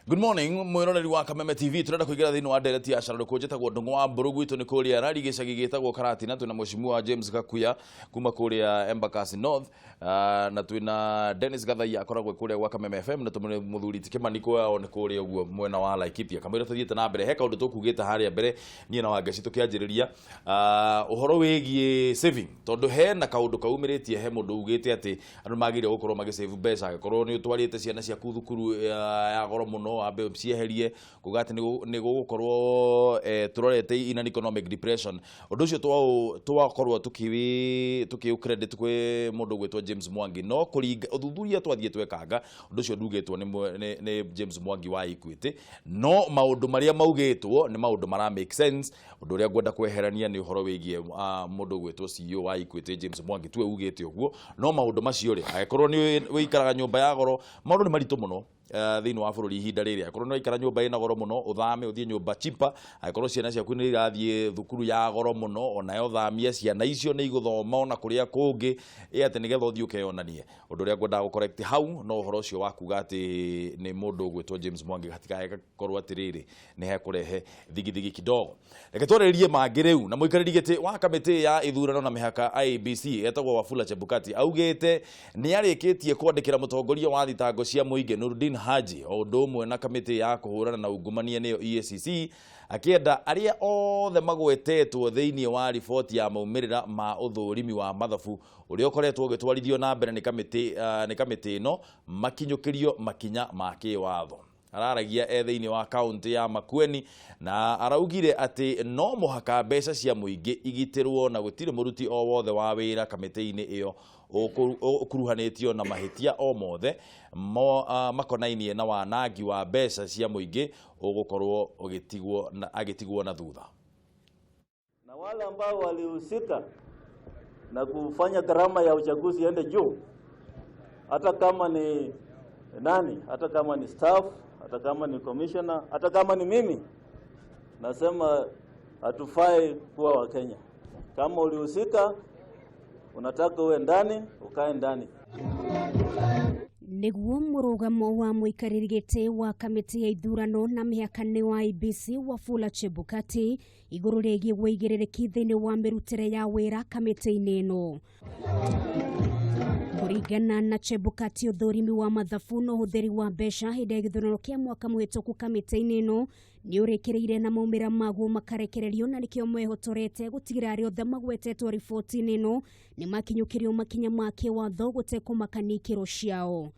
Good morning, mwiroreri wa Kameme TV. Turenda kuingira thiini wa ndereti ya carũrũkũ. Njĩtagwo Ndũng'ũ wa Mbũrũ. Gwitũ nĩ kũrĩa Rari, gĩcagi gĩtagwo Karatina. Twĩna Mheshimiwa James Gakuya kuma kũrĩa Embakasi North, na twĩna Dennis Gathaia akoragwo kũrĩa gwa Kameme FM, na tũmũrĩ mũthuri ti Kĩmani kwao nĩ kũrĩa ũguo mwena wa Laikipia. Kamũira tũthiĩte na mbere, he kaũndũ tũkugĩte harĩa mbere niĩ na Wangeci tũkĩanjĩrĩria ũhoro wĩgiĩ saving, tondũ hena kaũndũ kaumĩrĩtie, he mũndũ ugĩte atĩ andũ magĩrĩire gũkorwo magĩsave mbeca. Angĩkorwo nĩ ũtwarĩte ciana ciaku thukuru ya goro mũno, wambe ũcieherie, kuga atĩ nĩ gũgũkorwo tũrorete in an economic depression. Ũndũ ũcio twakorwo tũkĩ credit kwĩ mũndũ ũgwĩtwo James Mwangi, no kũringa ũthuthuria twathiĩ twekanga, ũndũ ũcio ndugĩtwo nĩ James Mwangi wa Equity, no maũndũ marĩa maugĩtwo nĩ maũndũ mara make sense. Ũndũ ũrĩa ngwenda kweherania nĩ ũhoro wĩgiĩ mũndũ ũgwĩtwo CEO wa Equity James Mwangi tuwe ugĩte ũguo, no maũndũ macio rĩ, angĩkorwo nĩ wĩikaraga nyũmba ya goro, maũndũ nĩ maritũ mũno thĩinĩ wa bũrũri ihinda rĩrĩ. Angĩkorwo nĩ waikara nyũmba ĩna goro mũno, ũthame ũthiĩ nyũmba cheaper. Angĩkorwo ciana ciaku nĩ irathiĩ thukuru ya goro mũno, onayo thamia ciana icio, nĩ igũthoma ona kũrĩa kũngĩ, ĩ atĩ nĩgetha ũthiĩ ũkeyonanie. Ũndũ ũrĩa ngwendaga gũ correct hau no ũhoro ũcio wa kuga atĩ nĩ mũndũ ũgwĩtwo James Mwangi, hatikae gakorwo atĩrĩrĩ nĩ hekũrehe thigithigi kidogo. Reke twarĩrĩrie mangĩ rĩu. Na mũikarĩri gĩtĩ wa kamĩtĩ ya ithurano na mĩhaka IEBC etagwo Wafula Chebukati augĩte nĩ arĩkĩtie kwandĩkĩra mũtongoria wa thitango cia mũingĩ Nurdin Haji, o ũndũ ũmwe na kamĩtĩ ya kũhũrana na ungumania, nĩyo EACC, akĩenda arĩa othe magwetetwo thĩinĩ wa riboti ya maumĩrĩra ma ũthũrimi wa mathabu ũrĩa ũkoretwo ũgĩtwarithio na mbere nĩ kamĩtĩ ĩno makinyũkĩrio makinya ma kĩwatho. Araragia e thĩinĩ wa kaunti ya Makueni na araugire atĩ no mũhaka mbeca cia mũingĩ igitĩrwo na gũtirĩ mũruti o wothe wa wĩra kamĩtĩ-inĩ ĩyo ũkuruhanĩtio na mahĩtia o mothe makonainie na wanangi wa mbeca cia mũingĩ ũgũkorwo ũgĩtigwo na, agĩtigwo na thutha. Na wale ambao walihusika na kufanya gharama ya uchaguzi iende juu, hata kama ni nani, hata kama ni staff, hata kama ni commissioner, hata kama ni mimi, nasema hatufai kuwa Wakenya. Kama ulihusika, unataka uwe ndani, ukae ndani. Nĩguo mũrũgamo wa mũikarĩri gĩtĩ wa kamĩtĩ ya ithurano na mĩhaka nĩ wa IEBC Wafula Chebukati igũrũ rĩgiĩ wĩigĩrĩrĩki thĩinĩ wa mĩrutĩre ya wĩra kamĩtĩ-inĩ ĩno. Kũringana na Chebukati, ũthũrimi wa mathabu na ũhũthĩri wa mbeca hĩndĩ ya gĩthurano kĩa mwaka mũhĩtũku kamĩtĩ-inĩ ĩno nĩ ũrĩkĩrĩire na maumĩra maguo makarekererio, na nĩkĩo mehotorete gũtigĩrĩra arĩa othe magwetetwo riboti-inĩ ĩno nĩ makinyũkĩrio makinya ma kĩwatho gũtekũmakania ikĩro ciao.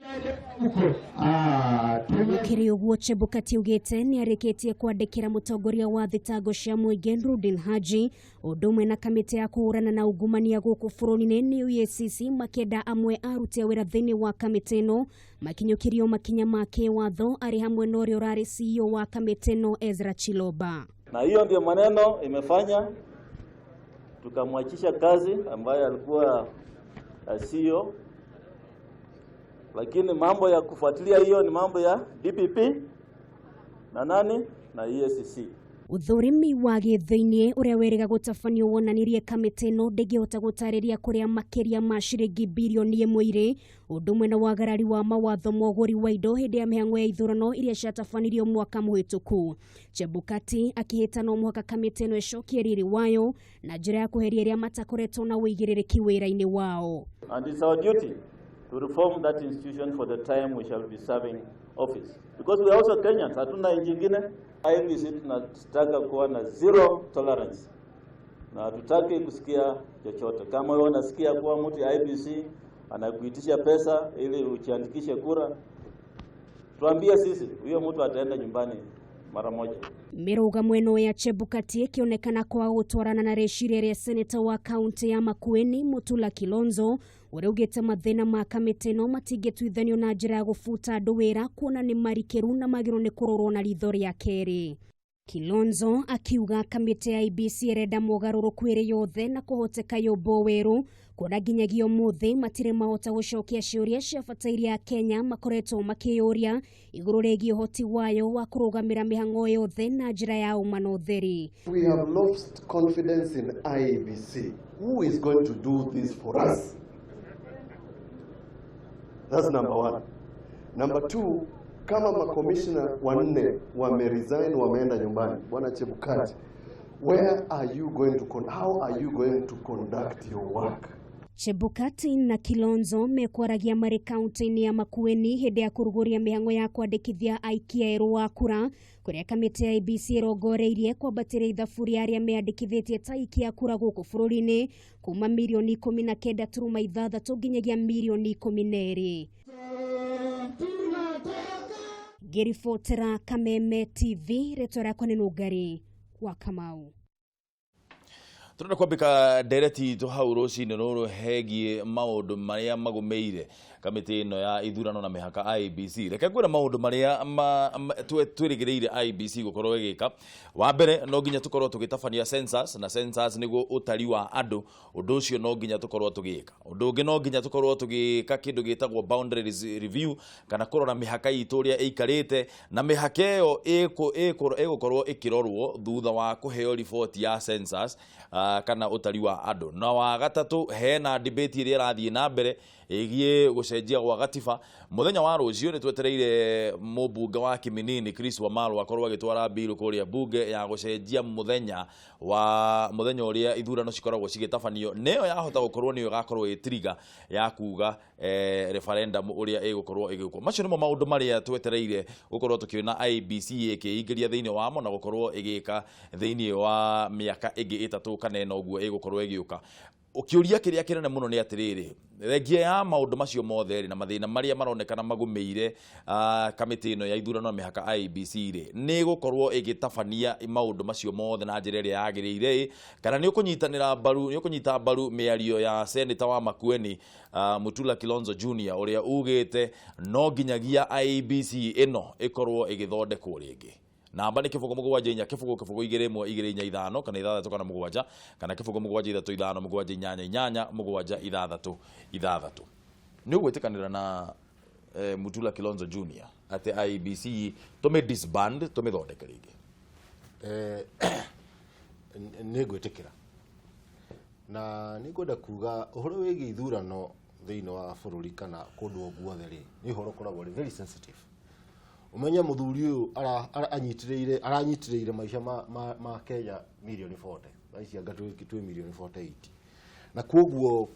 Gũkĩrĩ ũguo, Chebukati augĩte nĩ arĩkĩtie kwandĩkĩra mũtongoria wa thitango cia mũingĩ Nurdin Haji, ũndũ ũmwe na kamĩtĩ ya kũhũrana na ungumania gũkũ bũrũri-inĩ nĩ EACC, makĩenda amwe a aruti a wĩra thĩinĩ wa kamĩtĩ ĩno makinyũkĩrio makinya ma kĩwatho, arĩ hamwe na ũrĩa ũrarĩ CEO wa kamĩtĩ ĩno Ezra Chiloba. Na hiyo ndio maneno imefanya tukamwachisha kazi ambaye alikuwa CEO, lakini mambo ya kufuatilia hiyo ni mambo ya DPP na nani na EACC. Ũthũrimi wa gĩthĩinĩ ũrĩa wĩrĩga gũtabanio wonanirie kamĩtĩ ĩno ndĩngĩhota gũtarĩria kũrĩa makĩria ma ciringi birioni 1 irĩ, ũndũ ũmwe na wagarari wa mawatho ma ũgũri wa indo hĩndĩ ya mĩhang'o ya ithurano iria ciatabanirio mwaka mũhĩtũku. Chebukati akĩhĩta no mũhaka kamĩtĩ ĩno ĩcokie riri wayo na njĩra ya kũheria arĩa matakoretwo na ũigĩrĩrĩki wĩra-inĩ wao. And it's our duty to reform that institution for the time we shall be serving office. Because we are also Kenyans, hatuna nchi ingine. IEBC tunataka kuwa na zero tolerance na hatutaki kusikia chochote. Kama wewe unasikia kuwa mtu ya IEBC anakuitisha pesa ili ujiandikishe kura, tuambie sisi, huyo mtu ataenda nyumbani mara moja. Mĩrũgamo ĩno ya Chebukati ĩkĩonekana kwaga gũtwarana na rĩciria rĩa seneta wa kaunti ya Makueni Mutula Kilonzo, ũrĩa ugĩte mathĩna ma kamĩtĩ ĩno matingĩtuithanio na njĩra ya gũbuta andũ wĩra, kuona nĩ marikĩru na magĩrĩirwo nĩ kũrorwo na ritho rĩa kerĩ. Kilonzo akiuga kamĩtĩ ya IEBC ĩrenda mogarũrũku ĩrĩ yothe na kũhoteka yũmbwo werũ, kuona nginyagia ũmũthĩ matirĩ mahota gũcokia ciũria cia bata iria Kenya makoretwo makĩyũria igũrũ rĩgiĩ ũhoti wayo wa kũrũgamĩra mĩhang'o yothe na njĩra ya ũma na ũtheri. We have lost confidence in IEBC. Who is going to do this for us? That's number one. Number two, Kama makomishna wanne wameresign, wameenda nyumbani, Bwana Chebukati, where are you going to how are you going to conduct your work? Chebukati na Kilonzo mekwaragia marĩ kaunti-inĩ ya Makueni hĩndĩ ya kũrugũria mĩhang'o ya kwandĩkithia aikia erũ a kura kũrĩa kamĩtĩ ya IEBC ĩrongoreirie kwambatĩria ithabu rĩa arĩa meandĩkithĩtie ta aikia a kura gũkũ bũrũri-inĩ kuma mirioni 19.6 nginyagia mirioni 12. Ngĩribotera Kameme TV, rĩtwa rĩakwa nĩ Nũngari wa Kamau. Turenda kwambika ndereti itũ hau rũcinĩ rũrũ hegiĩ maũndũ marĩa magũmĩire kamĩtĩ ĩno ya ithurano na mĩhaka IEBC. Reke ngwĩre maũndũ marĩa twĩrĩgĩrĩire IEBC gũkorwo ĩgĩka. Wa mbere, no nginya tũkorwo tũgĩtabania census, na census nĩguo ũtari wa andũ. Ũndũ ũcio no nginya tũkorwo tũgĩka. Ũndũ ũngĩ, no nginya tũkorwo tũgĩka kĩndũ gĩtagwo boundary review, kana kũrora mĩhaka itũ ũrĩa ĩikarĩte, na mĩhaka ĩyo ĩgũkorwo ĩkĩrorwo thutha wa kũheo riboti ya census, kana ũtari wa andũ. Na wa gatatũ, hena debate ĩrĩa ĩrathiĩ na mbere ĩgiĩ gũcenjia gwa gatiba. Mũthenya wa rũciũ nĩ twetereire mũmbunge wa Kiminini Chris Wamalwa akorwo agĩtwara bill kũrĩa bunge ya gũcenjia mũthenya wa mũthenya ũrĩa ithurano cikoragwo cigĩtabanio, nĩyo yahota gũkorwo nĩyo ĩgakorwo ĩ trigger ya kuga referendum ũrĩa ĩgũkorwo ĩgĩũkwo. Macio nĩmo maũndũ marĩa twetereire gũkorwo tũkĩona IEBC ĩkĩingĩria thĩinĩ wamo na gũkorwo ĩgĩka thĩinĩ wa mĩaka ĩngĩ 3 kana 4 ũguo ĩgũkorwo ĩgĩũka. Ũkĩũria kĩrĩa kĩnene mũno nĩ atĩrĩrĩ, thengia ya maũndũ macio mothe rĩ, na mathĩna marĩa maronekana magũmĩire kamĩtĩ ĩno ya ithurano na mĩhaka IEBC rĩ, nĩ ĩgũkorwo ĩgĩtabania maũndũ macio mothe na njĩra ĩrĩa yagĩrĩire ĩ, kana nĩ ũkũnyitanĩra mbaru, nĩ ũkũnyita mbaru mĩario ya seneta wa Makueni, Mutula Kilonzo Junior, ũrĩa ugĩte no nginyagia IEBC ĩno ĩkorwo ĩgĩthondekwo rĩngĩ. Namba nĩ 0 7 4 0 0 2 1 2 4 5 kana 6 kana 7 kana 0 7 3 5 7 8 8 7 6 6. Nĩ ũgwĩtĩkanĩra na Mutula Kilonzo Junior atĩ IEBC tũmĩ disband, tũmĩthondeke rĩngĩ? Nĩ ngwĩtĩkĩra, na nĩ ngwenda kuga ũhoro wĩgiĩ ithurano thĩinĩ wa bũrũri kana kũndũ o guothe rĩ, nĩ ũhoro ũkoragwo ũrĩ very sensitive. Ũmenye mũthuri ũyũ anyitĩrĩire, aranyitĩrĩire maica ma Kenya mirioni 40. Thaa ici anga twĩ mirioni 48, na koguo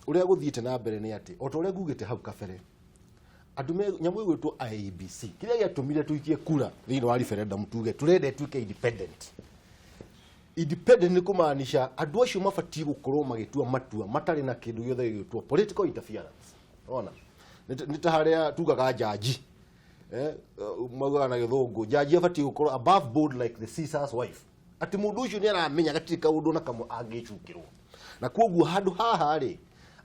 ũrĩa gũthiĩte na mbere nĩ atĩ o ta ũrĩa ngugĩte hau kabere, andũ me nyamũ ĩgwĩtwo IEBC, kĩrĩa gĩatũmire tũikie kura thĩinĩ wa referendum tuge tũrenda ĩtuĩke independent. Independent nĩ kũmaanisha andũ acio mabatiĩ gũkorwo magĩtua matua matarĩ na kĩndũ gĩothe gĩgwĩtwo political interference. Ona nĩ ta harĩa tugaga jaji, maugaga na gĩthũngũ jaji abatiĩ gũkorwo above board like the Caesar's wife, atĩ mũndũ ũcio nĩ aramenya gatirĩ kaũndũ na kamwe angĩcukĩrwo. Na koguo handũ haha rĩ,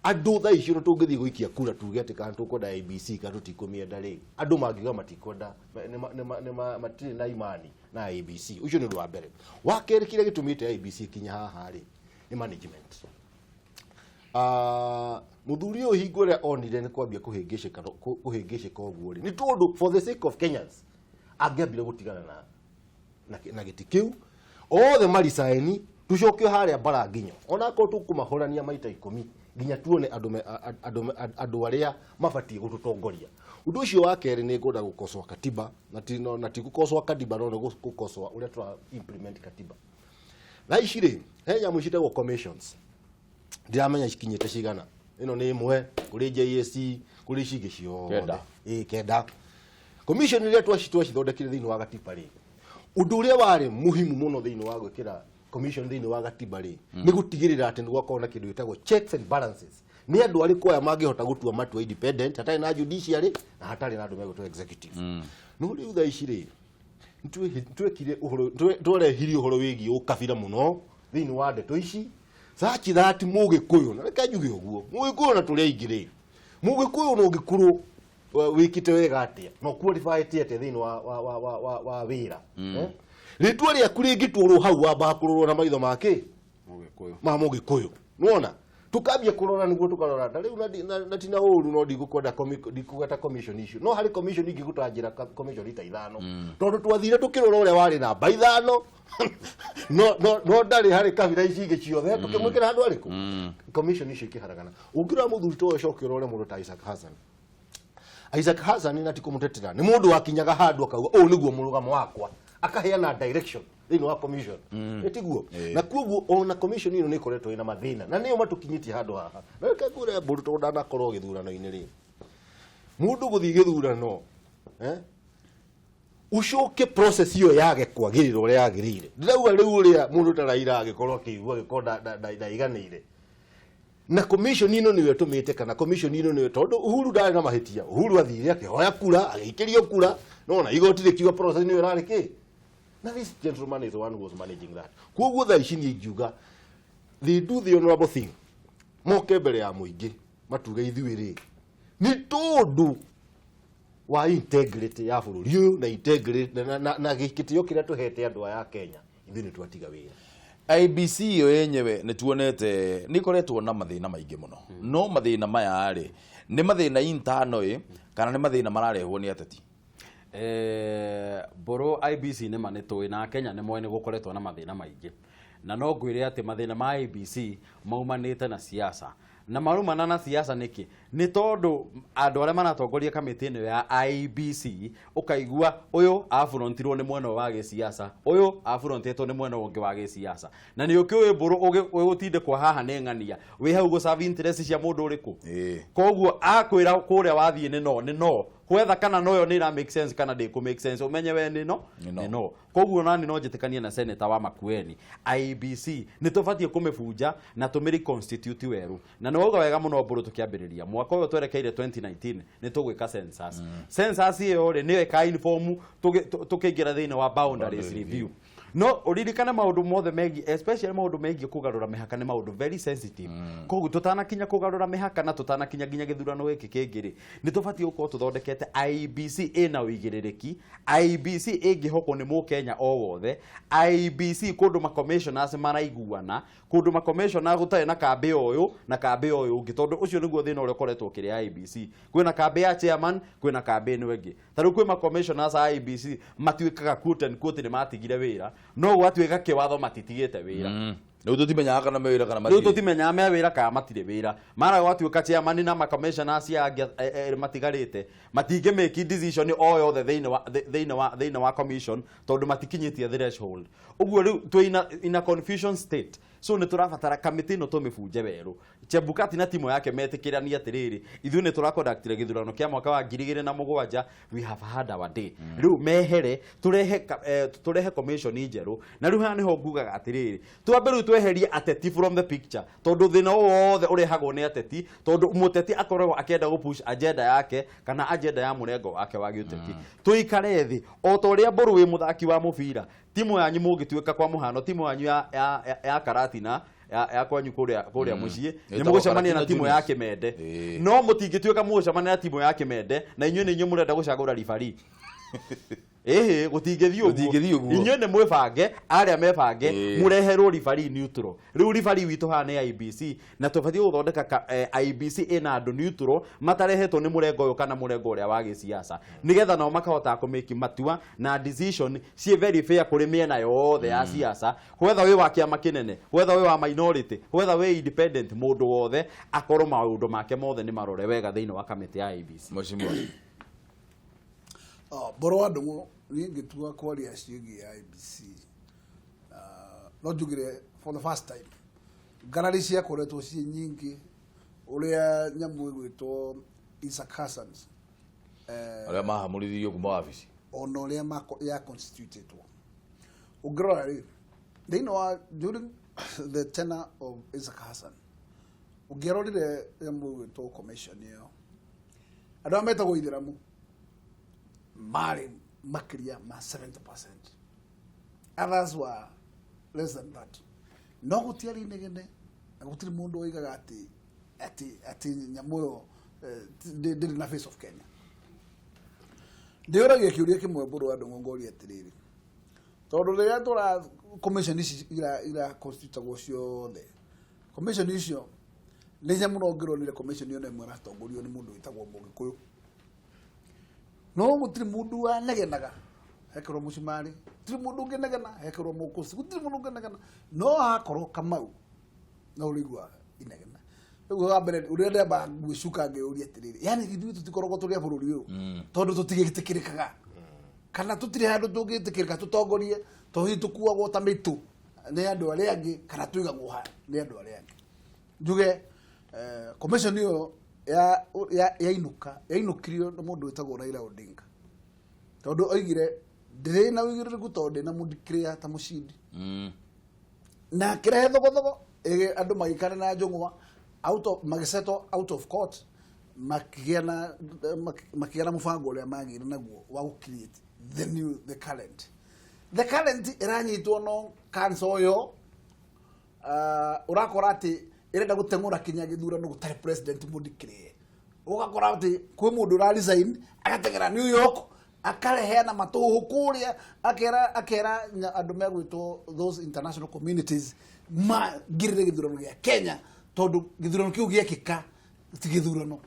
andũ thaa icio nĩ tũngĩthiĩ gũikia kura tuge atĩ kana tũkwenda IEBC kana tũtikũmĩenda rĩ, andũ mangiuga matikwenda, matirĩ na imani na IEBC. Ũcio nĩ ũndũ wa mbere. Wa kerĩ, kĩrĩa gĩtũmĩte IEBC ikinye haha rĩ, nĩ management. Mũthuri ũyũ hingo ĩrĩa onire nĩ kwambia kũhĩngĩcĩka ũguo rĩ, nĩ tondũ for the sake of Kenyans angĩambire gũtigana na gĩtĩ kĩu, othe maricaini, tũcokio harĩa mbara nginyo, onakorwo tũkũmahũrania maita 10 nginya tuone andũ arĩa mabatiĩ gũtũtongoria. Ũndũ ũcio wa kerĩ, nĩ ngwenda gũkocoa katiba, na ti gũkocoa katiba, no nĩ gũkocoa ũrĩa tũra implement katiba. Thaa ici rĩ, he nyamũ ciĩtagwo commissions, ndiramenya cikinyĩte cigana. Ĩno nĩ ĩmwe, kũrĩ JSC, kũrĩ ici ingĩ ciothe. 9. Ĩĩ, 9 commission iria twacithondekire thĩinĩ wa gatiba rĩ, ũndũ ũrĩa warĩ muhimu mũno thĩinĩ wa gwĩkĩra commission thĩinĩ wa gatiba rĩ, nĩ gũtigĩrĩra atĩ nĩ gwakorwo na kĩndũ gĩtagwo checks and balances. Nĩ andũ arĩkũ aya mangĩhota gũtua matua independent, hatarĩ na judiciary na hatarĩ na andũ megwĩtwo executive? No rĩu thaa ici rĩ, twekire ũhoro, twarehirie ũhoro wĩgiĩ ũkabira mũno thĩinĩ wa ndeto ici, such that mũgĩkũyũ, na reke njuge ũguo, mũgĩkũyũ na tũrĩ aingĩ rĩ, mũgĩkũyũ no ũngĩkorwo wĩkĩte wega atĩa na ũqualifyĩte atĩa thĩinĩ wa wĩra, rĩtwa rĩaku rĩngĩtwarwo hau, wambaga kũrorwo na maitho make Mũgĩkũyũ. Ma mũgĩkũyũ. Nĩwona tukambia kũrora nĩguo tũkarora ta rĩu na tina ũru, no ndigukwenda ndikugweta commission icio, no harĩ commission ingĩgũtanjĩra commission ita 5, tondũ twathire tũkĩrora ũrĩa warĩ namba 5, no ndarĩ harĩ kabira ici ingĩ ciothe, tũkĩmwĩkĩra handũ harĩkũ. Commission icio ikĩharagana. Ũngĩrora mũthuri ta ũyũ, ũcoke ũrore mũndũ ta Isaac Hassan. Isaac Hassan na ti kũmũtetera nĩ mũndũ wakinyaga handũ akauga ũũ nĩguo mũrũgamo wakwa, akaheana direction thĩinĩ wa commission, ĩtiguo? Na kuoguo ona commission ĩno nĩ ĩkoretwo ĩna mathĩna na nĩyo matũkinyĩtie handũ haha. Na reke ngwĩre mbũru, tondũ ndanakorwo gĩthurano-inĩ rĩ, mũndũ gũthiĩ gĩthurano, ucoke process iyo yage kwagĩrĩra ũrĩa yagĩrĩire. Ndĩrauga rĩu ũrĩa mũndũ ta Raila agĩkorwo akĩigua agĩkorwo ndaiganĩire na commission ĩno nĩyo ĩtũmĩte, kana commission ĩno nĩyo, tondũ Uhuru ndarĩ na mahĩtia. Uhuru athire akĩhoya kura, agĩikĩrio kura, nona igoti rĩkiuga process nĩyo ĩrarĩ kĩ, na this gentleman is the one who was managing that. Koguo thaa ici niĩ ingiuga they do the honorable thing, moke mbere ya mũingĩ matuge ithuĩ rĩ, nĩ tondũ wa integrity ya bũrũri ũyũ na integrity na gĩtĩo kĩrĩa tũhete andũ aya a Kenya, ithuĩ nĩ twatiga wĩra. IBC ĩyo yenyewe nĩ tuonete nĩ ĩkoretwo na mathĩna maingĩ mũno, no mathĩna maya rĩ, nĩ mathĩna intano ĩ kana nĩ mathĩna mararehwo nĩ ateti? Mbũrũ IBC nĩ ma nĩ tũĩ na Kenya nĩ moĩ nĩ gũkoretwo na mathĩna maingĩ, na no ngwĩre atĩ mathĩna ma IBC maumanĩte na siasa. Na marumana na siasa nĩkĩ? Nĩ tondũ andũ arĩa maratongoria kamĩtĩ ĩno ya IBC, ũkaigua ũyũ aburontirwo nĩ mwena ũyũ wa gĩsiasa, ũyũ aburontĩtwo nĩ mwena ũngĩ wa gĩsiasa. Na nĩ ũkĩũĩ, mbũrũ, ũgũtindĩkwo haha nĩ ng'ania wĩ hau gũ interest cia mũndũ ũrĩkũ. Koguo akwĩra kũrĩa wathiĩ nĩ no nĩ no whether kana no yo nĩ ĩra make sense kana ndĩkũ make sense, ũmenye we nĩ no. Nĩ no. Nĩ no. Koguo nani no njĩtĩkanie na senator wa Makueni, IBC nĩ tũbatiĩ kũmĩbunja na tũmĩ reconstitute werũ. Na nĩ wauga wega mũno mbũrũ, tũkĩambĩrĩria mwaka ũyũ twerekeire 2019 nĩ tũgwĩka census. Census ĩyo rĩ, nĩyo ĩka inform tũkĩingĩra thĩinĩ wa boundaries review. No ũririkane maũndũ mothe megiĩ, especially maũndũ megiĩ kũgarũra mĩhaka, nĩ maũndũ very sensitive. Koguo tũtanakinya kũgarũra mĩhaka na tũtanakinya nginya gĩthurano gĩkĩ kĩngĩ rĩ, nĩ tũbatiĩ gũkorwo tũthondekete IBC ĩna ũigĩrĩrĩki, IBC ĩngĩhokwo nĩ mũkenya o wothe, IBC kũndũ ma-commissioners maraiguana, kũndũ ma-commissioner gũtarĩ na kambĩ ũyũ na kambĩ ũyũ ũngĩ, tondũ ũcio nĩguo thĩna ũrĩa ũkoretwo ũkĩrĩa IBC. Kwĩna kambĩ ya chairman, kwĩna kambĩ ĩno ĩngĩ. Ta rĩu kwĩ ma-commissioners a IBC matuĩkaga quote and quote nĩ matigire wĩra, no gwatuĩka kĩwatho matitigĩte wĩra. Rĩu tũtimenyaga kana me wĩra kana Rĩu matirĩ. Tũtimenyaga me wĩra kana matirĩ wĩra. Mara gwatuĩka chairman na ma-commissioners aya angĩ matigarĩte matingĩ make decision o yothe thĩinĩ wa commission tondũ matikinyĩtie threshold. Ũguo rĩu twĩ in a confusion state. So nĩ tũrabatara kamĩtĩ ĩno tũmĩbunje werũ. Chebukati na timu yake metĩkĩranie atĩrĩrĩ, ithuĩ nĩ tũraconductire gĩthurano kĩa mwaka wa 2007, we have had our day. Rĩu mehere, tũrehe commission njerũ. Na rĩu haha nĩho ngugaga atĩrĩrĩ, twambe rĩu tweherie ateti from the picture, tondũ thĩna ũyũ wothe ũrehagwo nĩ ateti, tondũ mũteti akoragwo akĩenda gũ push agenda yake kana agenda ya mũrengo wake wa gĩũteti. Tũikare thĩ o ta ũrĩa, mbũrũ, wĩ mũthaki wa mũbira, timu yanyu mũngĩtuĩka, kwa mũhano, timu yanyu ya Karatina ya kwanyu kũrĩa mũciĩ nĩ Ĩtagwo mũgũcemania na Karatina timu ya Juniors. Kĩmende. Ĩĩ. No mũtingĩtuĩka mũgũcemania na timu ya Kĩmende na inyuĩ nĩ inyuĩ mũrenda gũcagũra ribari. Ĩhĩ, gũtingĩthiĩ ũguo. Gũtingĩthiĩ ũguo. Inyuĩ nĩ mwĩbange, arĩa mebange, mũreherwo ribari neutral. Rĩu ribari witũ haha nĩ IBC, na tũbatiĩ gũthondeka IBC ĩna andũ neutral matarehetwo nĩ mũrengo ũyũ kana mũrengo ũrĩa wa gĩsiasa, nĩgetha nao makahota kũmĩki matua na decision ciĩ very fair kũrĩ mĩena yothe ya siasa, whether wĩ wa kĩama kĩnene, whether wĩ wa minority, whether wĩ independent, mũndũ wothe akorwo maũndũ make mothe nĩ marore wega thĩinĩ wa kamĩtĩ ya IBC. Mheshimiwa. Mboro wa ndũng'ũ, niĩ ngĩtua kwaria ciĩgiĩ IBC, no njugire for the first time ngarari ciakoretwo ciĩ nyingĩ ũrĩa nyamũ ĩgwĩtwo Isaac Hassans arĩa mahamũrithirio kuma wabici. Ona ũrĩa ya constitutetwo, ũngĩrora rĩ, thĩinĩ wa during the tenure of Isaac Hassan, ũngĩarorire nyamũ ĩgwĩtwo commission ĩyo, andũ arĩa metagwo ithĩramu marĩ makĩria ma 70%, others were less than that, no gũtiarĩ inegene na gũtirĩ mũndũ oigaga atĩ nyamũ ĩyo ndĩrĩ na face of Kenya. Ndĩũragia kĩũria kĩmwe, mbũrũ wa ndũng'ũ, ngoria atĩrĩrĩ, tondũ rĩrĩa tũra commission ici ira constitutagwo ciothe, commission icio nĩ hinya mũno ũngĩronire commission ĩyo ĩmwe ĩratongorio nĩ mũndũ wĩtagwo mũgĩkũyũ, no gũtirĩ mũndũ wanegenaga hekĩrwo mũcumarĩ, gũtirĩ mũndũ ũngĩnegena hekĩrwo mũkũci, gũtirĩ mũndũ ũngĩnegena, no hakorwo Kamau no ũrĩigua inegena. Rĩu wa mbere ũrĩa ndamba gwĩcuka ngĩũria atĩrĩrĩ, yani ithuĩ tũtikoragwo tũrĩ a bũrũri ũyũ, tondũ tũtigĩtĩkĩrĩkaga kana tũtirĩ handũ tũngĩtĩkĩrĩka tũtongorie, tondũ hihi tũkuagwo ta mĩtũ nĩ andũ arĩa angĩ kana tũigagwo ha nĩ andũ arĩa angĩ. Njuge commission ĩyo yainũka yainũkirio nĩ mũndũ wĩtagwo Raila Odinga, tondũ oigire ndĩrĩ na ũigĩrĩrĩku tondũ ndĩna mũndikĩrĩa ta mũcindi. Na akĩrehe thogothogo andũ magĩikara na njũng'wa out of magĩsettle out of court, makĩgĩa na mũbango ũrĩa magĩire naguo wa gũ create the new the current ĩranyitwo no council ĩyo. Ũrakora atĩ ĩrenda gũteng'ũra kinya gĩthurano gũtarĩ president mũndikĩrĩe. Ũgakora atĩ kwĩ mũndũ ũra resign agateng'era New York, akareheana matũhũ kũrĩa, akera andũ megwĩtwo those international communities mangirĩre gĩthurano gĩa Kenya, tondũ gĩthurano kĩu gĩekĩka ti gĩthurano.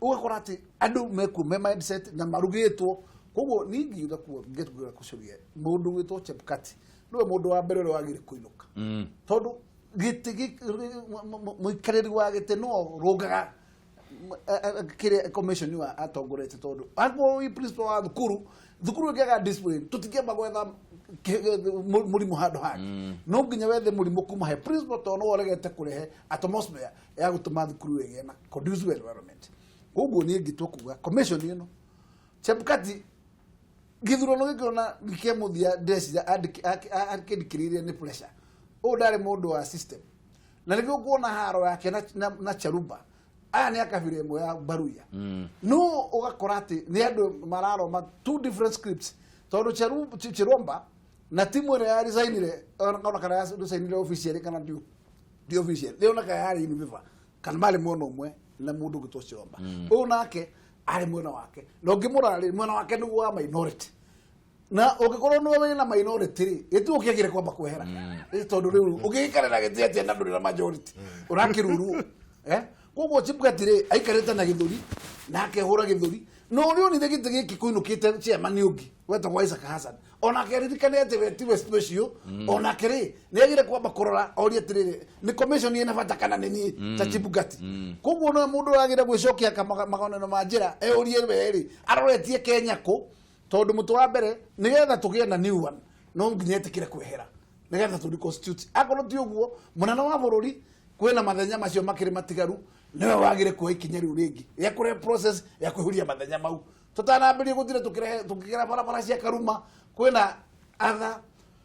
Ũgakora atĩ andũ mekuo me mindset na marugĩtwo. Koguo niĩ ngiuga kuo ngĩtuga gũcaria mũndũ gwĩtwo Chebukati nĩwe mũndũ wa mbere ũrĩa wagĩrĩire kũinũka, tondũ gĩtĩ mũikarĩri wa gĩtĩ no rũngaga kĩrĩa commission wa atongoretie, tondũ akorwo wĩ principal wa thukuru, thukuru ĩngĩaga discipline, tũtingĩamba gwetha mũrimũ handũ hangĩ. No nginya wethe mũrimũ kuma he principal, tondũ no ũregete kũrehe atmosphere ya gũtũma thukuru ĩgĩe na conducive environment. Koguo niĩ ngĩtua kuga commission ĩno, Chebukati, gĩthurano gĩkĩ ona kĩa mũthia ndeciria akĩndikĩrĩirie nĩ pressure. Ũyũ ndarĩ mũndũ wa system, na nĩkĩo ũkuona haro yake na Charuba. Aya nĩ a kabira ĩmwe ya Baruya, no ũgakora atĩ nĩ andũ mararoma two different scripts, tondũ Chiromba na timu ĩrĩa ya resignire, ona kana ya resignire officially kana ndi official, nĩ ona kana yarĩ in favor kana marĩ mwena ũmwe na mũndũ ũgĩtwo Chiromba. Ũyũ nake arĩ mwena wake, na ũngĩmũrora rĩ, mwena wake nĩguo wa minority, na ũngĩkorwo nĩwe wĩna minority rĩ, gĩtĩ ũkĩagĩre kwamba kwehera. Tondũ rĩu ũngĩgĩikarĩra gĩtĩ atĩa na ndũrĩ na majority ũrakĩrurwo? Koguo Chebukati rĩ, aikarĩte na gĩthũri na akehũra gĩthũri, na ũrĩa onire gĩtĩ gĩkĩ kũinũkĩte chairman ũngĩ wetagwo Isaac Hassan, onake aririkane atĩ we tiwe special. Onake rĩ, nĩ agire kwamba kũrora orie atĩrĩrĩ, nĩ commission ĩna bata kana nĩ niĩ ta Chebukati? Koguo no mũndũ ũragĩra gwĩcokia magonano ma njĩra eurie we rĩ, aroretie Kenya kũ? Tondũ mũtĩ wa mbere, nĩgetha tũgĩe na new one, no nginya ĩtĩkĩre kwehera nĩgetha tũ reconstitute. Akorwo ti ũguo, mũnene wa bũrũri kwĩna mathenya macio makĩrĩ matigaru, nĩwe wagĩre kuoya ikinya rĩu rĩngĩ rĩa kũrehe process ya kũihũria mathenya mau. Tũtanambĩrĩria gũtire tũkĩrehe tũkĩgera barabara cia Karuma, kwĩna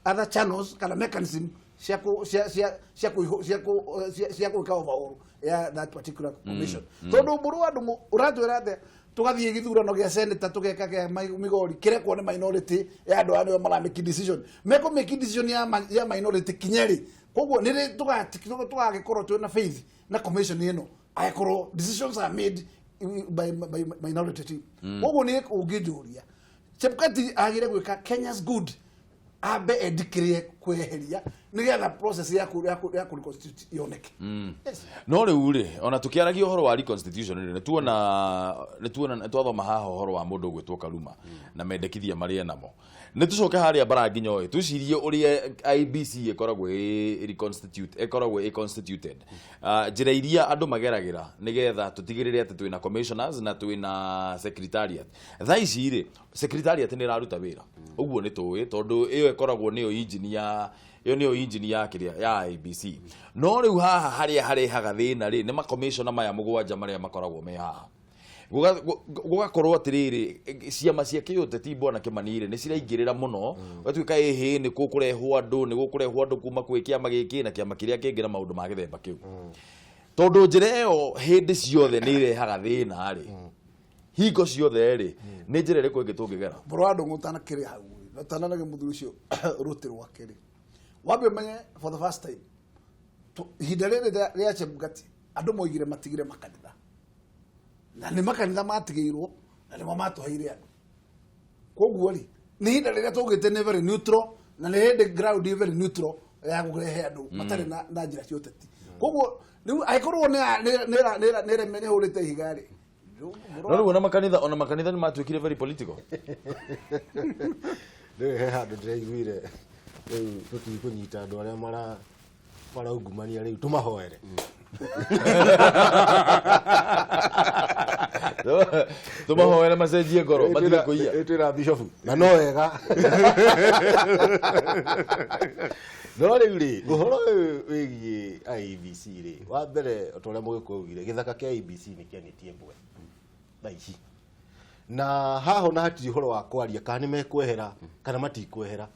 other channels kana mechanism cia kũ cia cia cia kũihu cia kũ cia cia gwĩka overhaul ya that particular commission, tondũ mbũrũ wa andũ ũratwĩra atĩa? Tũgathiĩ gĩthurano gĩa senator, tũgeka kĩa Migori, kĩrekwo nĩ minority ya andũ aya nĩo maramake decision, mekũ make decision ya minority kinya rĩ? Koguo nĩ tũgagĩkorwo twĩna faith na commission ĩno angĩkorwo decisions are made by minority team? Koguo nĩ ũngĩnjũria, Chebukati agire gwĩka Kenya's good, ambe endikĩrie kweheria nĩgetha process ya ku reconstitute yoneke. Yes. No rĩu rĩ, ona tũkĩaragia ũhoro wa reconstitution rĩ, nĩ tuona nĩ twathoma haha ũhoro wa mũndũ ũgwĩtwo Karuma na mendekithia marĩa namo. Nĩ tũcoke harĩa bara nginya ũyũ twĩcirie ũrĩa IEBC ĩkoragwo ĩ reconstitute, ĩkoragwo ĩ constituted. Njĩra iria andũ mageragĩra nĩgetha tũtigĩrĩre atĩ twĩna commissioners na twĩna secretariat. Thaa ici rĩ, secretariat nĩ ĩraruta wĩra ũguo nĩ tũĩ, tondũ ĩyo ĩkoragwo nĩyo engine ya ĩyo nĩyo engine ya kĩrĩa ya IEBC. No rĩu haha harĩa harehaga thĩna rĩ, nĩ makomishona maya 7 marĩa makoragwo me haha. Gũgakorwo atĩrĩrĩ, ciama cia kĩũteti, bwana Kĩmani rĩ, nĩ ciraingĩrĩra mũno, gũgatuĩka ĩhĩ nĩ gũkũrehwo andũ, nĩ gũkũrehwo andũ kuma kwĩ kĩama gĩkĩ na kĩama kĩrĩa kĩngĩ na maũndũ ma gĩthemba kĩu. Tondũ njĩra ĩyo hĩndĩ ciothe nĩ irehaga thĩna rĩ, hingo ciothe rĩ, nĩ njĩra ĩrĩkũ ĩngĩ tũngĩgera? Mbũrũ wa ndũng'ũ, ũtanakĩrĩ hau rĩ, ũtanarege mũthuri ũcio rũtĩ rwake rĩ, wambe ũmenye for the first time ihinda rĩrĩ rĩa Chebukati, andũ moigire matigire makanitha, na nĩ makanitha matigĩirwo na nĩmo matũheire andũ. Koguo rĩ, nĩ ihinda rĩrĩa tũgĩte nĩ very neutral, na nĩ hĩndĩ ground ĩ very neutral ya kũrehe andũ matarĩ na njĩra cia ũteti. Koguo rĩu angĩkorwo nĩ hũrĩte ihiga rĩ. No rĩu ona makanitha nĩ matuĩkire very political. Rĩu he handũ ndĩraiguire rĩu tũtikũnyita andũ arĩa maraungumania, rĩu tũmahoere. Tũmahoere macenjie ngoro matige kũiya. Twĩna bishofu na no wega. No rĩu rĩ, ũhoro ũyũ wĩgiĩ IEBC rĩ, wa mbere o ta ũrĩa Mũgĩkũyũ augire, gĩthaka kĩa IEBC nĩ kĩanĩtie mbwe thaa ici, na haha ona hatirĩ ũhoro wa kwaria kana nĩ mekwehera kana matikwehera.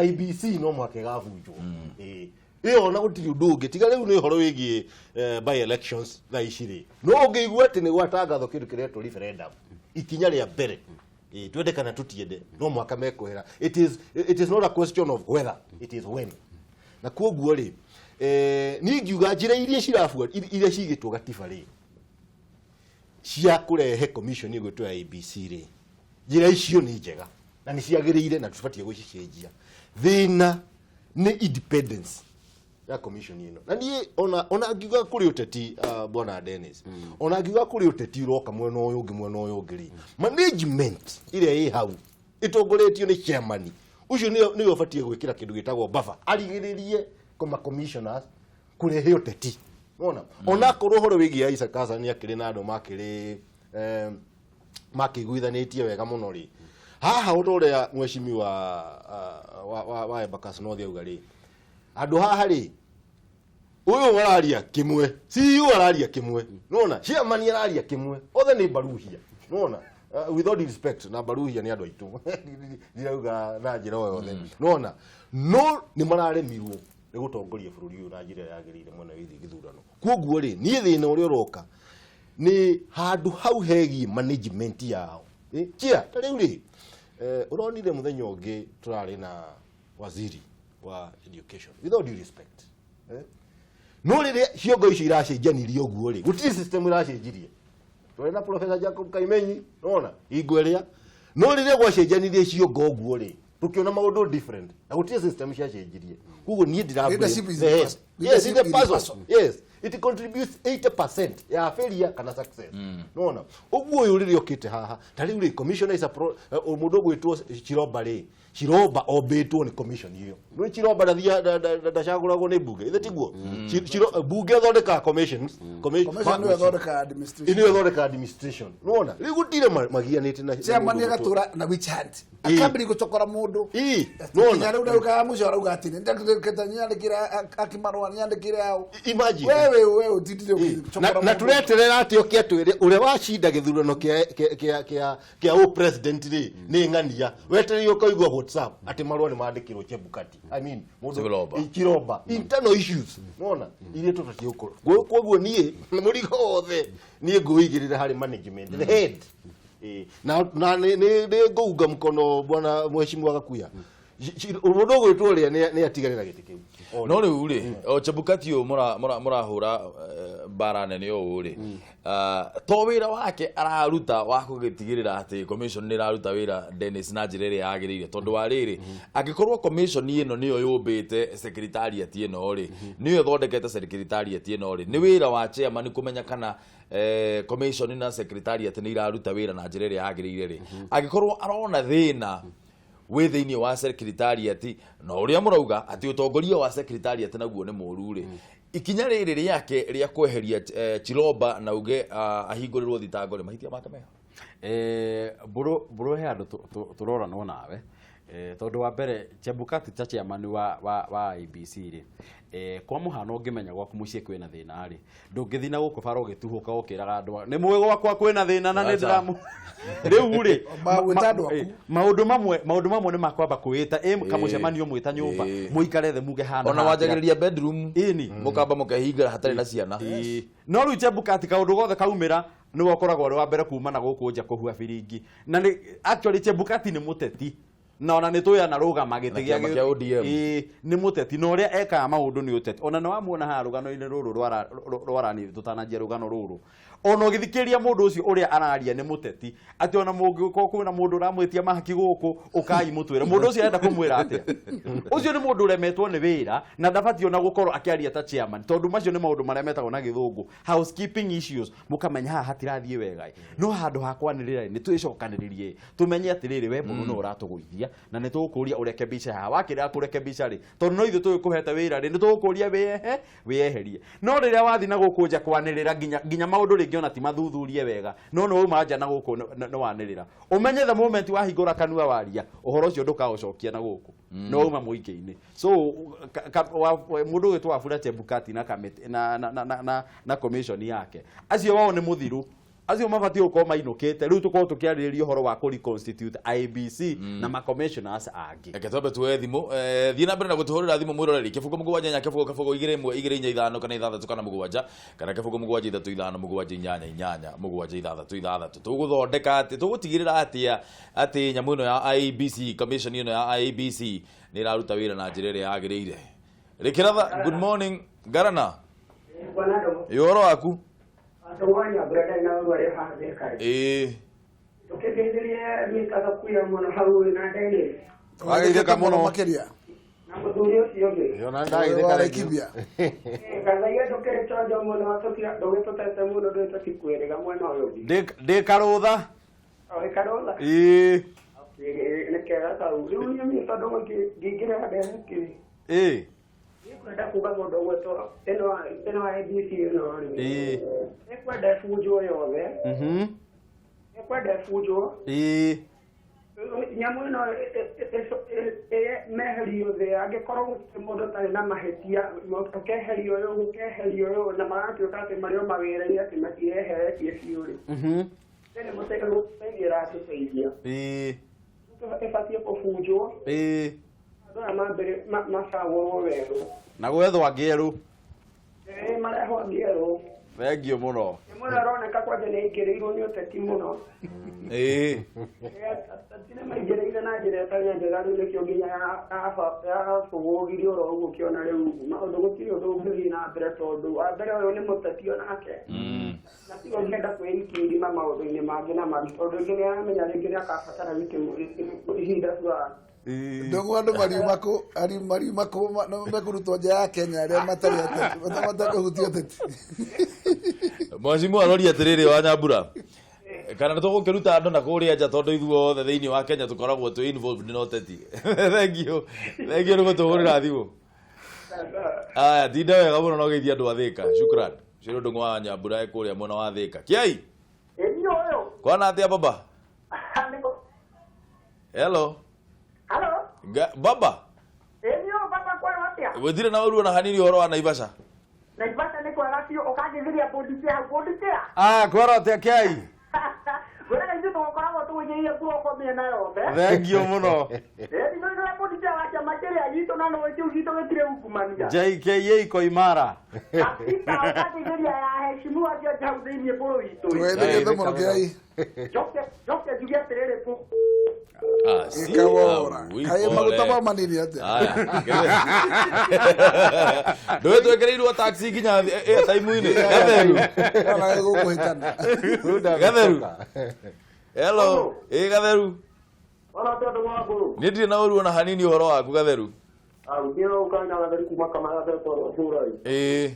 IEBC no mũhaka ĩgabunjwo. Ĩĩ, ĩyo ona gũtirĩ ũndũ ũngĩ tiga rĩu nĩ ũhoro wĩgiĩ by elections thaa ici rĩ, no ũngĩigua atĩ nĩ gwatangathwo kĩndũ kĩretwo referendum, ikinya rĩa mbere, ĩĩ, twende kana tũtiende, no mũhaka mekwehera. It is not a question of whether, it is when. Na koguo rĩ, niĩ ingiuga njĩra iria cirabua, iria cigĩtwo gatiba rĩ, cia kũrehe commission ĩgwĩtwo ya IEBC rĩ, njĩra icio nĩ njega na nĩ ciagĩrĩire na tũbatiĩ gũcicenjia. Thĩna nĩ independence ya commission ĩno. Na niĩ ona ngiuga kũrĩ ũteti, bwana Dennis, ona ngiuga kũrĩ ũteti ũroka mwena ũyũ ũngĩ, mwena ũyũ ũngĩ rĩ, management ĩrĩa ĩ hau ĩtongoretio nĩ chairman ũcio nĩwe ũbatiĩ gwĩkĩra kĩndũ gĩtagwo buffer, arigĩrĩrie koma commissioners kũrehe ũteti. Wona onakorwo ũhoro wĩgiĩ Isaac Hassan nĩ akĩrĩ na andũ makĩrĩ makĩiguithanĩtie wega mũno rĩ, haha ũndũ ũrĩa mheshimiwa wa Embakasi North auga rĩ, andũ haha rĩ, ũyũ araria kĩmwe, CEO araria kĩmwe, nona chairman araria kĩmwe, othe nĩ mbaruhia. Nona with all due respect, na mbaruhia nĩ andũ aitũ, ndirauga na njĩra o yothe, nona no nĩ mararemirwo nĩ gũtongoria bũrũri ũyũ na njĩra ĩrĩa yagĩrĩire mwena wĩgiĩ gĩthurano. Koguo rĩ, niĩ thĩna ũrĩa ũroka nĩ handũ hau hegiĩ management yao. Chia ta rĩu rĩ, ũronire mũthenya ũngĩ tũrarĩ na waziri wa education, with all due respect, no rĩrĩa ciongo icio iracenjanirie ũguo rĩ, gũtirĩ system iracenjirie. Tũrĩ na Professor Jacob Kaimenyi, nona hingo ĩrĩa, no rĩrĩa gwacenjanirie ciongo ũguo rĩ, tũkĩona maũndũ different na gũtirĩ system ciacenjirie. Koguo niĩ ndĩra Leadership is the the head. Leadership Yes, in the in the person. person. Yes, it contributes 80% ya failure kana success. Nona ũguo ũyũ rĩrĩa ũkĩte haha ta rĩu rĩ, commissioner is a pro, mũndũ ũgwĩtwo Chiromba rĩ, Chiromba ombĩtwo nĩ commission ĩyo. Nĩ Chiromba ndacagũragwo nĩ bunge, ithe tiguo? Bunge ĩthondekaga commissions. Commission nĩyo ĩthondekaga administration. Nĩyo ĩthondekaga administration. Nona rĩu gũtirĩ magianĩte na Chairman na mũndũ ũgwĩtwo- agatura na witch hunt, akambĩrĩria gũcokora mũndũ. Nona. Nginya rĩu ndauga mũcio arauga atĩ nĩ nyandĩkĩre akimarũa, nyandĩkĩre au. Imagine. Wewe ũtindire na, ũgĩcokora na mũndũ. tureterera atĩ oke atwĩre ũrĩa wacinda gĩthurano kĩa ũ president rĩ nĩ ng'ania. Wetereire ũkaigua WhatsApp atĩ marũa nĩ mandĩkĩrwo Chebukati, I mean mũndũ Chiromba. Chiromba. Internal issues nona iria tũbatiĩ gũkorwo. Koguo niĩ mũrigo wothe niĩ ngũigĩrĩra harĩ management, the head. Na nĩ ngũunga mkono bwana mheshimiwa Gakuya. Mũndũ ũgwĩtwo ũrĩa nĩ atigane na gĩtĩ kĩu. No rĩu rĩ, o Chebukati ũyũ mũrahũra mbara nene ũũ rĩ, to wĩra wake araruta wa kũgĩtigĩrĩra atĩ commission nĩ ĩraruta wĩra, Dennis, na njĩra ĩrĩa yagĩrĩire, tondũ wa rĩrĩ, angĩkorwo commission ĩno nĩyo yũmbĩte secretariat ĩno rĩ, nĩyo ĩthondekete secretariat ĩno rĩ, nĩ wĩra wa chairman kũmenya kana commission na secretariat nĩ iraruta wĩra na njĩra ĩrĩa yagĩrĩire rĩ, angĩkorwo arona thĩna wĩ thĩinĩ wa secretariat na ũrĩa mũrauga atĩ ũtongoria wa secretariat naguo nĩ mũru rĩ, ikinya rĩrĩ rĩake rĩa kweheria Chiromba na uge ahingũrĩrwo thitango rĩ, mahĩtia make meha? Mbũrũ he handũ tũroranwo nawe, tondũ wa mbere Chebukati ta chairman wa IEBC rĩ, kwa mũhano ũngĩmenya gwaku mũciĩ kwĩna thĩna rĩ, ndũngĩthiĩ na gũkũ bara ũgĩtuhũka ũkĩraga andũ nĩ mũĩ gwakwa kwĩna thĩna na nĩ Acha. ndĩramũ rĩu rĩ. Magwĩta andũ aku. Maũndũ mamwe nĩ makwamba kwĩĩta ĩ kamũcemanio mwĩta nyũmba, mũikare thĩ muge hana Ona haha. wanjagĩrĩria bedroom, Ĩni. mũkamba mũkehingĩra hatarĩ na ciana. Ĩĩ. No rĩu Chebukati kaũndũ gothe kaumĩra nĩwe ũkoragwo ũrĩ wa mbere kuma na gũkũ nja kũhua biringi, na nĩ actually Chebukati nĩ mũteti na ona nĩ tũĩ anarũgama gĩtĩ Na kĩama kĩa ODM. Ĩĩ, nĩ mũteti na ũrĩa ekaga maũndũ nĩ ũteti. Ona nĩ wamuona haha rũgano-inĩ rũrũ rwarani tũtananjia rũgano rũrũ. Ona ũgĩthikĩrĩria mũndũ ũcio ũrĩa araria nĩ mũteti, atĩ ona mũngĩkorwo kwĩna mũndũ ũramwĩtia mahaki gũkũ, ũkai mũtwĩre. Mũndũ ũcio arenda kũmwĩra atĩa? Ũcio nĩ mũndũ ũremetwo nĩ wĩra na ndabatiĩ ona gũkorwo akĩaria ta chairman, tondũ macio nĩ maũndũ marĩa metagwo na gĩthũngũ housekeeping issues. Mũkamenya haha hatirathiĩ wega, no handũ ha kwanĩrĩra nĩ twĩcokanĩrĩrie tũmenye atĩrĩrĩ, we mũndũ no ũratũgũithia na nĩ tũgũkũria ũrekebishe haha. Wakĩrega kũrekebisha rĩ, tondũ no ithuĩ tũgĩkũhete wĩra rĩ, nĩ tũgũkũria wĩyehe wĩyeherie. No rĩrĩa wathiĩ na gũkũ nja kwanĩrĩra nginya maũndũ rĩngĩ ona ti mathuthurie wega, no nĩ wauma nja na gũkũ nĩ wanĩrĩra, ũmenye the moment wahingũra kanua waria ũhoro ũcio ndũkaũcokia na gũkũ, nĩ wauma mũingĩ-inĩ. So mũndũ ũgĩtwo Wafula Chebukati na kamĩtĩ na commission yake, acio wao nĩ mũthiru, acio mabatiĩ gũkorwo mainũkĩte. Rĩu tũkorwo tũkĩarĩrĩria ũhoro wa kũ reconstitute IEBC na ma commissioners angĩ. Reke twambe tuoe thimũ. Thiĩ na mbere na gũtũhũrĩra thimũ mwĩroreri, 0 7 4 0 0 2 1 2 4 5 kana 6 kana 7 kana 0 7 3 5 7 8 8 7 6 6. Tũgũthondeka atĩ tũgũtigĩrĩra atĩa atĩ nyamũ ĩno ya IEBC, commission ĩno ya IEBC nĩ ĩraruta wĩra na njĩra ĩrĩa yagĩrĩire. Rĩkĩratha, good morning Garana. Bwana Ndũng'ũ. Ĩ, ũhoro waku? Ndũng'ũ Nyambura na ũru arĩa haha Thika. Ĩĩ. Tũkĩteithĩrie mĩkaga kuya mũno hau na Dennis. Wagĩithĩka mũno. Makĩria. Na mũthuri ũcio ũngĩ. Ĩyo na ndagĩthĩka. Warekibia. Gathaia ndũkĩrĩ chonjo mũno, ndũgĩtũtete mũno, ndũĩ tũtikwĩrĩga mwena ũyũ ũngĩ. Ndĩ karũtha. O ĩkarũtha. Ĩĩ. Nĩ kega kau. Rĩu niĩ tondũ ngĩingĩra ndereti. Ĩĩ. Nĩkwenda kuga mũndũ ũgwĩtwo ĩno IEBC ĩno rĩ. Ĩĩ. Nĩkwenda ĩbunjwo yothe. Nĩkwenda ĩbunjwo. Ĩĩ. Nyamũ ĩno meherio thĩ, angĩkorwo gũtirĩ mũndũ ũtarĩ na mahĩtia, ũkeherio ũyũ, gũkeherio ũyũ, na maratuĩka atĩ marĩ o mawĩra-inĩ atĩ matireheretie biũ rĩ, nĩ mũteithia ĩratũteithia. Ĩĩ. Ĩbatiĩ kũbunjwo. Ĩĩ. Andũ aya mambere macagũrwo werũ. Na gwethwo angĩ erũ. Ĩĩ, marehwo angĩ erũ. Thengiũ mũno. Nĩ mũno aroneka kwanja nĩ aingĩrĩirwo nĩ ũteti mũno. Ĩĩ. Ateti nĩ maingĩrĩire na njĩra ĩtarĩ njega, rĩu nĩkĩo nginya yabũgũgirio oro ũguo ũkĩona rĩu maũndũ gũtirĩ ũndũ ũngĩthiĩ na mbere, tondũ wa mbere ũyũ nĩ mũteti onake na tigo ũngĩenda kwĩikia irima maũndũ-inĩ mangĩ na mangĩ, tondũ rĩngĩ nĩ aramenya rĩngĩ nĩ akabatara gĩkĩ ihinda fulani. Ndũng'ũ, andũ mariuma kũ ari mariuma kũ mekũrutwo nja ya Kenya arĩa matarĩ ateti matakũhutia ũteti. Mheshimiwa, arori atĩrĩrĩ wa Nyambura, kana nĩ tũgũkĩruta andũ na kũrĩa nja, tondũ ithuothe thĩinĩ wa Kenya tũkoragwo twĩ involved na ũteti. Thengiũ, thengiũ nĩ gũtũhũrĩra thimũ. Aya, tinda wega mũno na ũgeithie andũ a Thĩka. Shukran. Ũcio nĩ Ndũng'ũ wa Nyambura e kũrĩa mwena wa Thĩka. Kiai. Ĩni ũyũ. Kwana atĩa baba? Hello. Halo. Baba. Ĩni ũyũ baba, kwaro atĩa? Gũtirĩ na ũru ona hanini. Ũhoro wa Naivasha? Naivasha nĩ kwega biũ. Ũkanjĩthiria bũndi cia hau, bũndi cia. Ah, kwero atĩa Kiai? Ngwĩraga ithuĩ tũgũkoragwo tũgũithĩrĩire buroko mĩena yothe. Thengiũ mũno. Ĩni nĩ bũndi cia wa kĩama kĩrĩa gitũ na nĩ kĩu gitũ gĩtirĩ ungumania. JKA iko imara. Kabisa, ũkanjĩthiria ya heshimu acio hau thĩiniĩ bũrũri witũ. Twendekete mũno Kĩai. Njoke njuge atĩrĩrĩ Ah, si, Ĩkawora. ah, ui, Kaĩ maguta pole. ma manini atĩa? Aya. Ndũĩ twĩkĩrĩirwo taxi nginya airtime-inĩ. Gatheru. Kana gũkũhĩtana. Gatheru. Hello. Ĩ Gatheru. Ona atĩa andũ wa ngũrũ? Niĩ ndirĩ na ũru ona hanini. Ũhoro waku Gatheru? Arutio ũkaina Gatheru kuma Kamaya betwo Bũrai. Ĩĩ.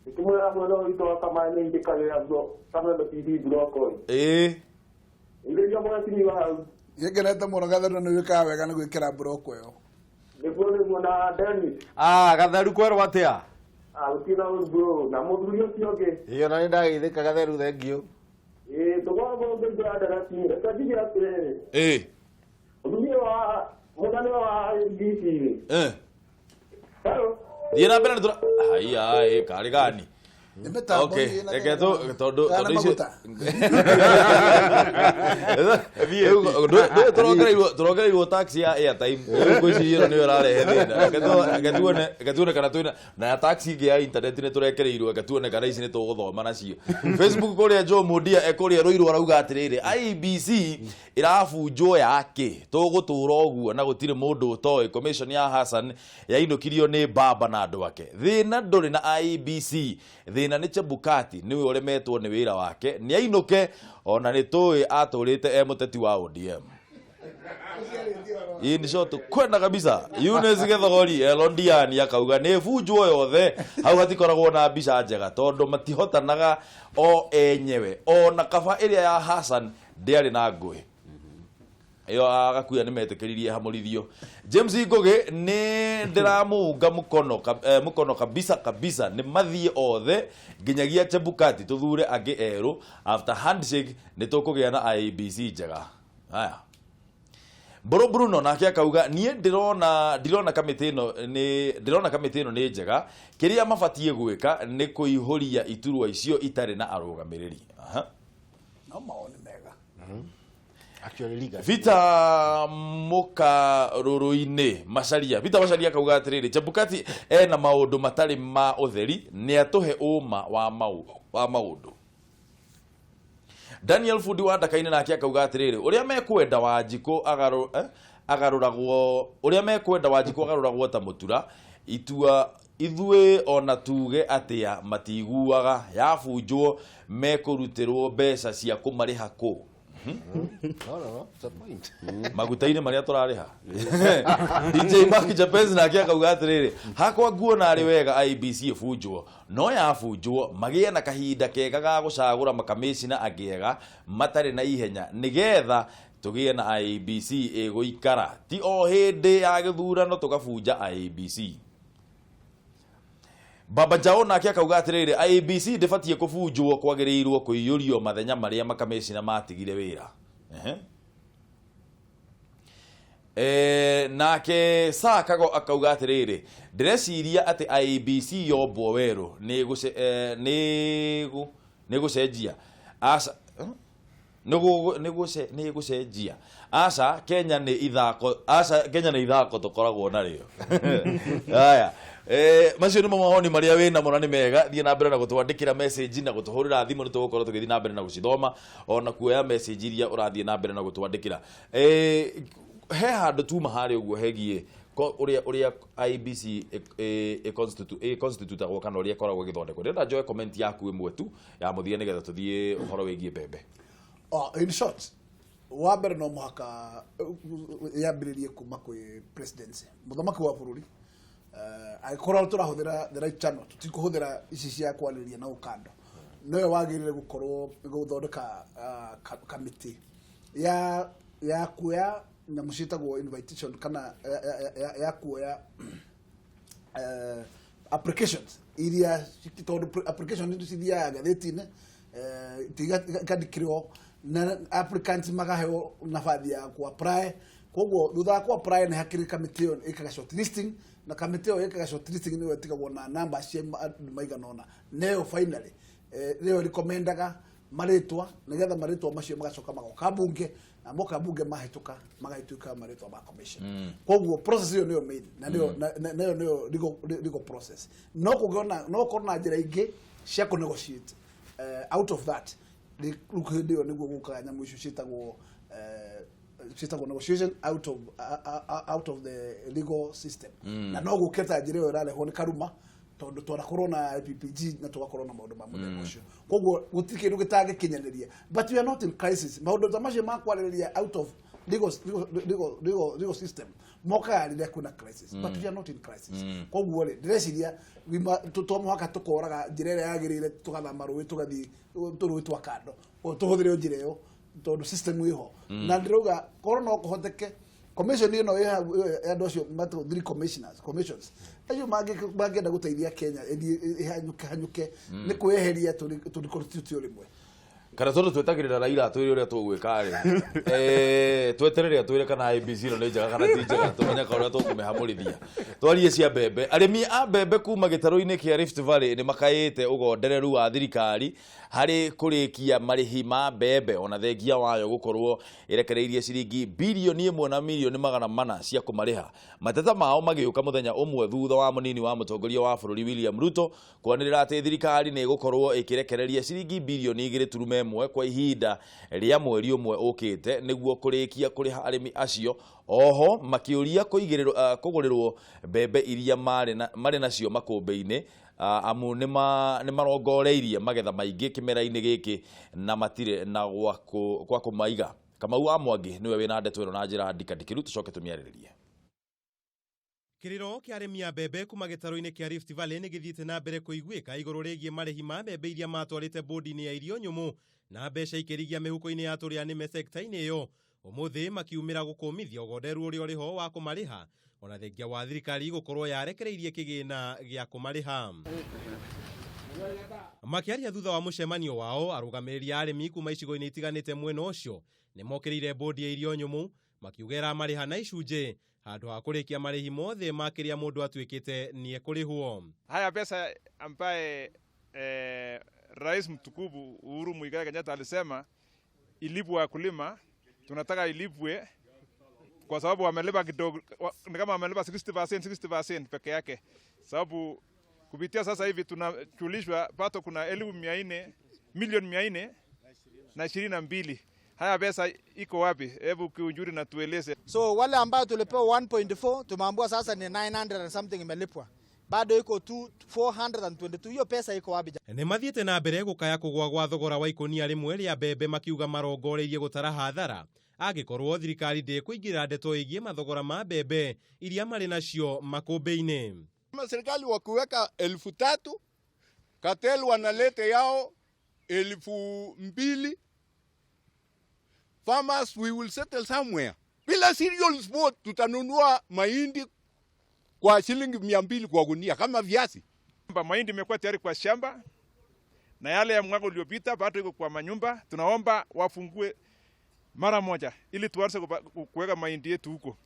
Ndĩkĩmwĩra mwena ũyũ witũ wa Kamaya nĩ njĩkagĩra Kameme TV buroko. Ĩĩ. Ithĩria mũgaciniwa hau. Ngenete mũno Gatheru, nĩ wĩkaga wega nĩ gwĩkĩra mburoko ĩyo. Nĩguo na Dennis. Ah, Gatheru, kwerwo atĩa? Gũtirĩ na ũru bro na mũthuri ũcio ũngĩ. Ĩyo na nĩ ndagĩthĩka Gatheru, thengiũ. Ĩĩ, tũkoragwo ngĩingĩra ndereti, reke njuge atĩrĩrĩ. Ĩĩ. Mũthuri ũyũ wa mũnene wa IEBC rĩ. Eh. Hello. Thiĩ na mbere nĩ tũra haiya ĩ karĩ gani. Nĩ mĩtambo Okay, ĩna reke tu tondũ Kana tondũ icio maguta. Rĩu ndũĩ tũrongereirwo tax ya airtime. Rĩu ngwĩciria ĩno nĩyo ĩrarehe thĩna. Reke tuone kana twĩna na ya tax ĩngĩ ya internet nĩ tũrekereirwo. Reke tuone kana ici nĩ tũgũthoma nacio. Facebook kũrĩa Joe Mundia e kũrĩa Ruiru arauga atĩrĩrĩ, IEBC ĩrabunjwo yake tũgũtũra ũguo na gũtirĩ mũndũ ũtoĩ commission ya Hassan yainũkirio nĩ baba na andũ ake. Thĩna ndũrĩ na IEBC, thĩna Thĩna nĩ Chebukati nĩwe ũremetwo nĩ wĩra wake, nĩ ainũke ona nĩ tũĩ atũrĩte e mũteti wa ODM. In short, kwenda kabisa. Eunice Gethogori Elondiani akauga nĩ bunjwo yothe, hau hatikoragwo na mbica njega tondũ matihotanaga o enyewe, ona kaba ĩrĩa ya Hassan ndĩarĩ na ngũĩ ĩyo agakuya nĩ metĩkĩririe hamũrithio. James Ngũgĩ nĩ ndĩramũunga mũkono mũkono kabisa kabisa, nĩ mathiĩ othe nginyagia Chebukati, tũthure angĩ erũ, after handshake nĩ tũkũgĩa na IEBC njega. Haya, Mbũrũ Bruno nake akauga niĩ ndirona kamĩtĩ ĩno nĩ ndĩrona kamĩtĩ ĩno nĩ njega, kĩrĩa mabatiĩ gwĩka nĩ kũihũria iturwa icio itarĩ na arũgamĩrĩri. Aha. No mawoni mega. Actually legal. Vita Mũkarũrũ-inĩ Macaria, Vita Macaria akauga atĩrĩrĩ, Chebukati ena maũndũ matarĩ ma ũtheri, nĩ atũhe ũma wa maũndũ. Daniel Fundi wa Ndaka-inĩ nake akauga atĩrĩrĩ, ũrĩa mekwenda Wanjikũ agarũragwo, ũrĩa mekwenda Wanjikũ agarũragwo ta mũtura itua, ithuĩ ona tuge atĩa matiguaga, yabunjwo mekũrutĩrwo mbeca cia kũmarĩha kũ? No, it's a point. Maguta-inĩ marĩa tũrarĩha. DJ Mark Japez nake akauga atĩrĩrĩ, hakwa nguona arĩ wega IEBC ĩbunjwo, no yabunjwo magĩe na kahinda kega ga gũcagũra makamĩcina angĩ ega matarĩ na ihenya, nĩgetha tũgĩe na IEBC ĩgũikara, ti o hĩndĩ ya gĩthurano tũgabunja IEBC. Baba Jao nake akauga atĩrĩrĩ, IEBC ndĩbatiĩ kũbunjwo, kwagĩrĩirwo kũiyũrio mathenya marĩa makamĩcina matigire wĩra. Ehe. Nake Sakago akauga atĩrĩrĩ, ndĩreciria atĩ IEBC yombwo werũ nĩ gũcenjia aca, nĩ gũcenjia aca, Kenya nĩ ithako, aca Kenya nĩ ithako tũkoragwo narĩo. Haya, macio nĩmo mawoni marĩa wĩnamo na nĩ mega. Thiĩ na mbere na gũtwandĩkĩra message na gũtũhũrĩra thimũ, nĩ tũgũkorwo tũgĩthiĩ na mbere na gũcithoma ona kuoya message iria ũrathiĩ na mbere na gũtwandĩkĩra. He handũ tuma harĩa ũguo hegiĩ ũrĩa IEBC ĩ-constitutagwo kana ũrĩa ĩkoragwo ĩgĩthondekwo. Ndĩrenda njoe comment yaku ĩmwe tu ya mũthia nĩgetha tũthiĩ ũhoro wĩgiĩ mbembe. Oh, in short, wa mbere no mũhaka yambĩrĩrie kuma kwĩ presidency, mũthamaki wa bũrũri, angĩkorwo tũrahũthĩra the right channel, tũtikũhũthĩra ici cia kwarĩrĩria na ũkando, nowe wagĩrĩire gũkorwo gũthondeka kamĩtĩ ya kuoya nyamũ ciĩtagwo invitation kana ya kuoya applications iria tondũ application nĩ cithiaga ngathĩti-inĩ, ikandĩkĩrwo na applicants makaheo nabathi ya ku apply. Koguo thutha wa ku apply nĩ hakĩrĩ kamĩtĩ ĩyo ĩkaga shortlisting, na kamĩtĩ ĩyo ĩkaga shortlisting nĩyo ĩtigagwo na namba cia andũ maigana ũna, nĩyo finally nĩyo recommendaga marĩtwa, nĩgetha marĩtwa macio magacoka magoka bunge, na moka bunge mahĩtũka magagĩtuĩka marĩtwa ma commission. Koguo process ĩyo nĩyo main na nĩyo legal process. No kũngĩona no korwo na njĩra ingĩ cia kũ negotiate out of that, rĩu hĩndĩ ĩyo nĩguo gũkaga nyamũ icio ciĩtagwo negotiation out of the legal system, na no gũke ta njĩra ĩyo ĩrarehwo nĩ Karuma, tondũ twanakorwo na IPPG na tũgakorwo na maũndũ ma mũthemba ũcio. Koguo gũtirĩ kĩndũ gĩtangĩkinyanĩria, but we are not in crisis. Maũndũ ta macio ma kwarĩrĩria out of legal system mokaga rĩrĩa kwĩna crisis, but we are not in crisis. Koguo rĩ, ndĩreciria to mũhaka tũkoraga njĩra ĩrĩa yagĩrĩire, tũgathama rũĩ tũgathiĩ tũrũĩ twa kando, tũhũthĩre njĩra ĩyo tondũ system ĩho. Na ndĩrauga korwo no kũhoteke commission ĩno ĩ hau, andũ acio metagwo three commissioners, commissions acio mangĩenda gũteithia Kenya ĩthiĩ ĩhanyũke hanyũke nĩ kwĩyeheria tũrĩ constitute rĩmwe. Kana tondũ twetagĩrĩra Raila atwĩre ũrĩa tũgwĩka rĩ, tweterere atwĩre kana IEBC ĩno nĩ njega kana ti njega, tũmenye kana ũrĩa tũkũmĩhamũrithia. Twarie cia mbembe. Arĩmi a mbembe kuma gĩtarũ-inĩ kĩa Rift Valley nĩ makaĩte ũgondereru wa thirikari harĩ kũrĩkia marĩhi ma mbembe, ona thengia wayo gũkorwo ĩrekereirie ciringi 1.4 bilioni cia kũmarĩha. Mateta mao magĩũka mũthenya ũmwe thutha wa mũnini wa mũtongoria wa bũrũri William Ruto kwanĩrĩra atĩ thirikari nĩ ĩgũkorwo ĩkĩrekereria ciringi 2.1 bilioni kwa ihinda rĩa mweri ũmwe ũkĩte nĩguo kũrĩkia kũrĩha arĩmi acio. Oho makĩũria kũgũrĩrwo mbembe iria marĩ nacio makũmbĩ-inĩ. Amu nĩ marongoreirie magetha maingĩ kĩmera-inĩ gĩkĩ na matirĩ na gwa kũmaiga. Kamau wa Mwangi nĩwe wĩna ndeto ĩno na njĩra ndikandikĩru, tũcoke tũmĩarĩrĩrie. Kĩrĩro kĩa arĩmi a mbembe kuma gĩtarũ-inĩ kĩa Rift Valley nĩ gĩthiĩte na mbere kũiguĩka igũrũ rĩgiĩ marĩhi ma mbembe iria matwarĩte bũndi-inĩ ya irio nyũmũ na mbeca ikĩrigia mĩhuko-inĩ ya tũrĩa nĩme sekta-inĩ ĩyo. Ũmũthĩ makiumĩra gũkũmithia ũgonderu ũrĩa ũrĩho wa kũmarĩha ona thengia wa thirikari gũkorwo yarekereirie kĩgĩna gĩa kũmarĩha. Makĩaria thutha wa mũcemanio wao, arũgamĩrĩri a arĩmi kuma icigo-inĩ itiganĩte mwena ũcio nĩ mokĩrĩire bũndi ya irio nyũmũ makiuga ĩramarĩha na icunjĩ handũ ha kũrĩkia marĩhi mothe ma kĩrĩa mũndũ atuĩkĩte nĩ ekũrĩhwo. Haya pesa ambaye Rais mtukufu Uhuru Muigai Kenyatta alisema ilipwe wakulima, tunataka ilipwe kwa sababu wamelipa kidogo, ni kama wamelipa 60% peke yake. Sababu kupitia sasa hivi tunajulishwa pato kuna 400 milioni 422. Haya pesa iko wapi? Hebu kiunjuri na tueleze. So wale ambao tulipewa 1.4 tumeambiwa sasa ni 900 and something imelipwa. Bado iko 422. Hiyo pesa iko wapi? Nĩ mathiĩte na mbere gũkaya kũgũa gwa thogora wa ikũnia rĩmwe rĩa mbembe makiuga marongoreirie gũtara hathara angĩkorwo thirikari ndĩkũingĩrĩra ndeto ĩgiĩ mathogora ma mbembe iria marĩ nacio makũmbĩ-inĩ. Kama serikali wakiweka 3,000, cartel wanalete yao 2,000. Farmers, we will settle somewhere. Bila cereals board tutanunua mahindi kwa shilingi 200 kwa gunia kama viazi. Mahindi imekuwa tayari kwa shamba na yale ya mwaka uliopita bado iko kwa manyumba. Tunaomba wafungue mara moja ili tuanze kuweka mahindi yetu huko,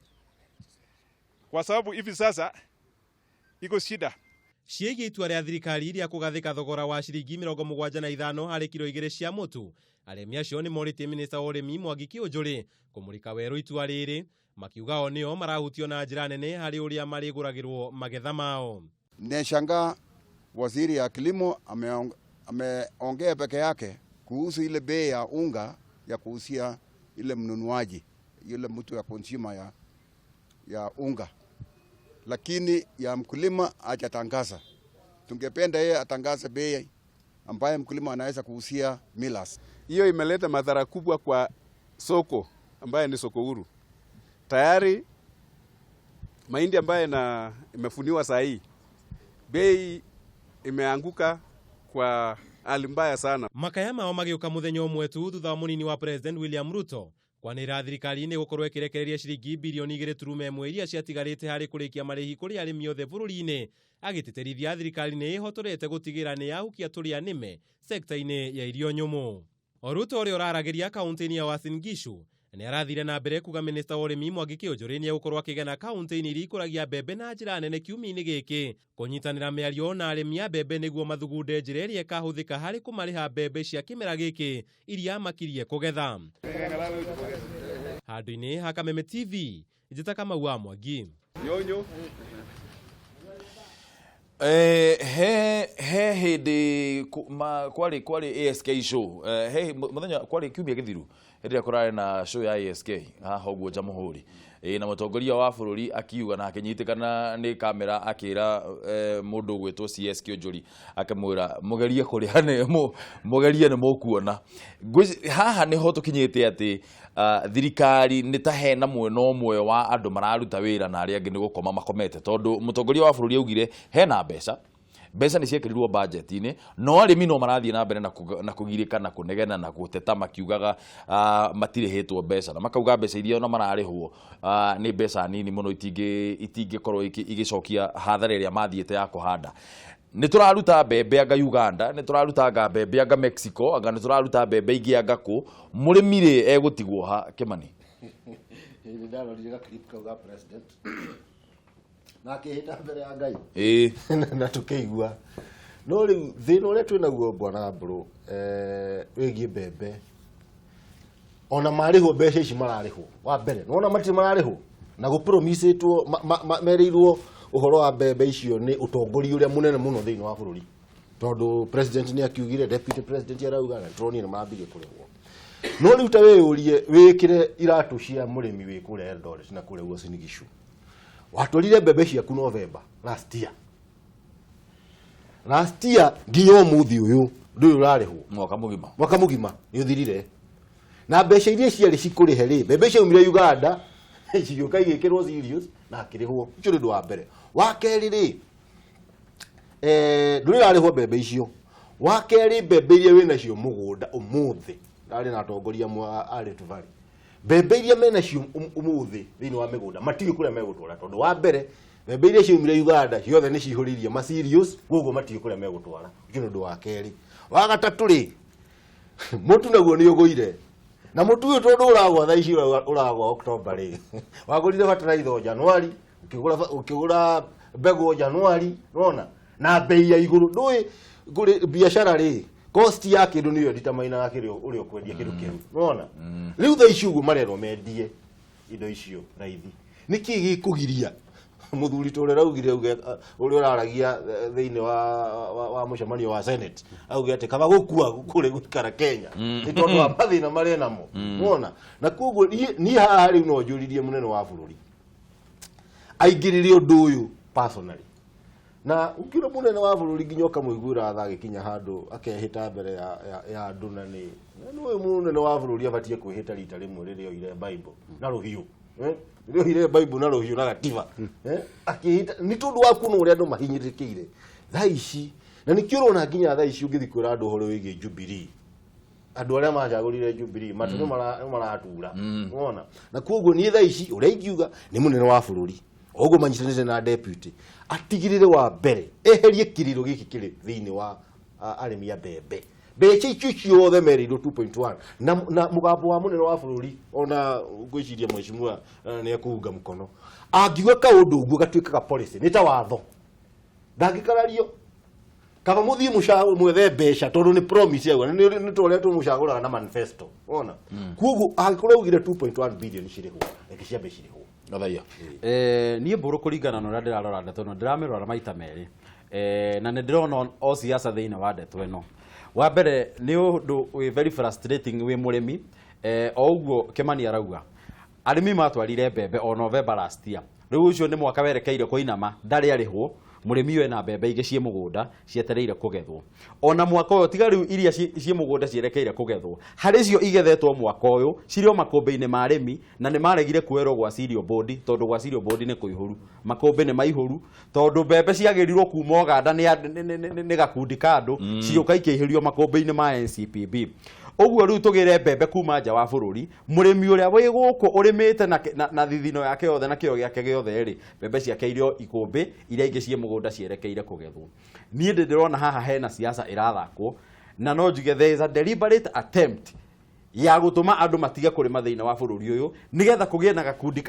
kwa sababu hivi sasa iko shida. Ciĩgiĩ itua rĩa thirikari rĩa kũgathĩka thogora wa ciringi 75 harĩ kiro 2 cia mũtu, arĩmi acio nĩ morĩtie minista wa ũrĩmi Mwangi Kĩũnjũrĩ kũmũrĩka werũ itua rĩrĩ, makiuga o nĩo marahutio na njĩra nene harĩ ũrĩa marĩgũragĩrwo magetha mao. Nishangaa waziri ya kilimo ameongea peke yake kuhusu ile bei ya unga ya kuhusia ile mnunuaji, ile mtu ya consumer ya unga, lakini ya mkulima hajatangaza. Tungependa yeye atangaze bei ambaye mkulima anaweza kuhusia millers. Hiyo imeleta madhara kubwa kwa soko ambaye ni soko huru. Tayari mahindi ambaye na imefuniwa saa hii bei imeanguka kwa hali mbaya sana. Makaya mao magĩũka mũthenya ũmwe tu thutha wa mũnini wa President William Ruto kwanĩrĩra thirikari nĩ gũkorwo ĩkĩrekereria ciringi bilioni 2.1 iria ciatigarĩte harĩ kũrĩkia marĩhi kũrĩ arĩmi othe bũrũri-inĩ, agĩtĩtĩrithia thirikari nĩ ĩhotorete gũtigĩra nĩ yahukia tũrĩa nĩme sekta-inĩ ya irio nyũmũ. Ruto ũrĩa ũraragĩria kaunti-inĩ ya Uasin Gishu nĩ arathire na mbere kuga minista wa ũrĩmi Mwangi Kĩũnjũrĩ nĩ egũkorwo akĩgena kaunti-inĩ iria ikũragia mbembe na njĩra nene kiumia-inĩ gĩkĩ kũnyitanĩra mĩario na arĩmi a mbembe nĩguo mathugunde njĩra ĩrĩa ĩkahũthĩka harĩ kũmarĩha mbembe cia kĩmera gĩkĩ iria makirie kũgetha. Handũ-inĩ ha Kameme TV, njĩta Kamau wa Mwangi. Nyonyo. He hĩndĩ kwarĩ ASK show, he mũthenya kwarĩ kiumia gĩthiru hĩndĩ ĩrĩa kũrarĩ na show ya ASK haha ũguo Jamhuri, na mũtongoria wa bũrũri akiuga na akĩnyitĩkana nĩ kamera akĩra mũndũ ũgwĩtwo CS Kĩũnjũri akĩmwĩra mũgerie kũrĩha nĩ mũgerie nĩ mũkuona. Haha nĩho tũkinyĩte atĩ thirikari nĩ ta hena mwena ũmwe wa andũ mararuta wĩra na arĩa angĩ nĩ gũkoma makomete, tondũ mũtongoria wa bũrũri augire hena mbeca nĩ ciekĩrirwo budget-inĩ, no arĩmi no marathiĩ na mbere na kũgirĩka na kũnegena na gũteta makiugaga matirĩhĩtwo mbeca, na makauga mbeca iria ona mararĩhwo nĩ mbeca nini mũno, itingĩkorwo igĩcokia hathara ĩrĩa mathiĩte ya kũhanda. Nĩ tũraruta mbembe anga Uganda, nĩ tũraruta anga mbembe anga Mexico, anga nĩ tũraruta mbembe ingĩ anga kũ, mũrĩmi rĩ egũtigwo ha Kĩmani? Nĩ ndarorire ga clip kau ga president na akĩhĩta mbere ya Ngai na tũkĩigua. No rĩu thĩna ũrĩa twĩnaguo bwana Mbũrũ wĩgiĩ mbembe, ona marĩhwo mbeca ici mararĩhwo wa mbere nĩwona matirĩ mararĩhwo na gũpromisĩtwo merĩirwo ũhoro wa mbembe icio nĩ ũtongoria ũrĩa mũnene mũno thĩinĩ wa bũrũri, tondũ president nĩ akiugire, deputy president arauga, na tũronire nĩ marambirie kũrĩhwo. No rĩu ta wĩyũrie wĩkĩre iratũ cia mũrĩmi wĩ kũrĩa Eldoret na kũrĩa Uasin Gishu, watwarire mbembe ciaku November last year, Last year nginya ũmũthĩ ũyũ ndũrĩ ũrarĩhwo. Mwaka mũgima. Mwaka mũgima nĩ ũthirire. Na mbeca iria ciarĩ cikũrĩhe rĩ, mbembe ciaumire Uganda cigĩũka igĩkĩrwo cereals na akĩrĩhwo. Ũcio nĩ ũndũ wa mbere. Wa kerĩ rĩ, ndũrĩ ũrarĩhwo mbembe icio. Wa kerĩ, mbembe iria wĩnacio mũgũnda ũmũthĩ, ndarĩ na atongoria amwe a Rift Valley, mbembe iria menacio ũmũthĩ thĩinĩ wa mĩgũnda matiũĩ kũrĩa megũtwara, tondũ wa mbere mbembe iria ciaumire Uganda ciothe nĩ cihũrĩirie ma cereals, koguo matiũĩ kũrĩa megũtwara. Ũcio nĩ ũndũ wa kerĩ. Wa gatatũ rĩ, mũtu naguo nĩ ũgũire, na mũtu ũyũ tondũ ũragwa thaa ici ũragwa October rĩ, wagũrire bataraitha o January, ũkĩgũra mbegũ o January, nĩwona na bei ya igũrũ. Ndũĩ kũrĩ biacara rĩ, cost ya kĩndũ nĩyo determinaga kĩrĩa ũrĩa ũkwendia kĩndũ kĩu, nĩwona. Rĩu thaa ici ũguo marerwo mendie indo icio raithi. Nĩkĩ gĩkũgiria mũthuri ta ũrĩa ũraugire auge, ũrĩa ũraragia thĩinĩ wa mũcemanio wa Senate auge atĩ kaba gũkua kũrĩ gũikara Kenya nĩ tondũ wa mathĩna marĩa namo, nĩwona. Na koguo niĩ haha rĩu no njũririe mũnene wa bũrũri aingĩrĩre ũndũ ũyũ personally. Na ũkĩra mũnene wa bũrũri nginya ũkamũiguĩra tha agĩkinya handũ akehĩta mbere ya andũ, na nĩ ũyũ mũnene wa bũrũri abatiĩ kwĩhĩta rita rĩmwe rĩrĩa oire Bible na rũhiũ. Rĩrĩa oire Bible na rũhiũ na gatiba. Akĩhĩta nĩ tondũ wa kuona ũrĩa andũ mahinyĩrĩrĩkĩire thaa ici. Na nĩkĩo ũrona nginya thaa ici ũngĩthiĩ kwĩra andũ ũhoro wĩgiĩ Jubilee, andũ arĩa macagũrire Jubilee matũ nĩ maratura, wona. Na koguo niĩ thaa ici ũrĩa ingiuga nĩ mũnene wa bũrũri oguo manyitanĩte na deputy atigĩrĩre wa mbere eherie kĩrĩro gĩkĩ kĩrĩ thĩinĩ wa arĩmi a mbembe. Mbeca icio ciothe merĩirwo 2.1 na mũgambo wa mũnene wa bũrũri ona ngwĩciria mheshimiwa nĩ ekũunga mũkono angiuga kaũndũ ũguo gatuĩkaga policy, nĩ ta watho ndangĩkarario. Kaba mũthiĩ mwethe mbeca tondũ nĩ promise yauga, nĩ ta ũrĩa tũmũcagũraga na manifesto, wona. Koguo angĩkorwo augire 2.1 billion cirĩhwo, reke ciambe cirĩhwo. Gathaiya. Niĩ mbũrũ kũringana na ũrĩa ndĩrarora ndeto ĩno, ndĩramĩrora maita merĩ. Na nĩ ndĩrona o siasa thĩinĩ wa ndeto ĩno. Wa mbere nĩ ũndũ wĩ very frustrating wĩ mũrĩmi. O ũguo Kĩmani arauga, arĩmi matwarire mbembe o November last year. Rĩu ũcio nĩ mwaka werekeire kũinama, ndarĩ arĩhwo. Mũrĩmi ũyũ ena mbembe ingĩ ciĩ mũgũnda cietereire kũgethwo. Ona mwaka ũyũ tiga rĩu iria ciĩ mũgũnda cierekeire kũgethwo, harĩ cio igethetwo mwaka ũyũ cirĩ o makũmbĩ-inĩ ma arĩmi, na nĩ maregire kuoerwo gwa cereal board tondũ gwa cereal board nĩ kũihũru, makũmbĩ nĩ maihũru tondũ mbembe ciagĩrirwo kuma Uganda nĩ gakundi ka andũ, cigĩũka ikĩihũrio makũmbĩ-inĩ ma NCPB. Ũguo rĩu tũgĩre mbembe kuma nja wa bũrũri, mũrĩmi ũrĩa wĩ gũkũ ũrĩmĩte na thithino yake yothe na kĩo gĩake gĩothe rĩ, mbembe ciake irĩ o ikũmbĩ, iria ingĩ ciĩ mũgũnda cierekeire kũgethwo. Niĩ ndĩrona haha hena siasa ĩrathakwo, na no njuge there is a deliberate attempt ya gũtũma andũ matige kũrĩma thĩinĩ wa bũrũri ũyũ nĩgetha kũgĩe na gakundi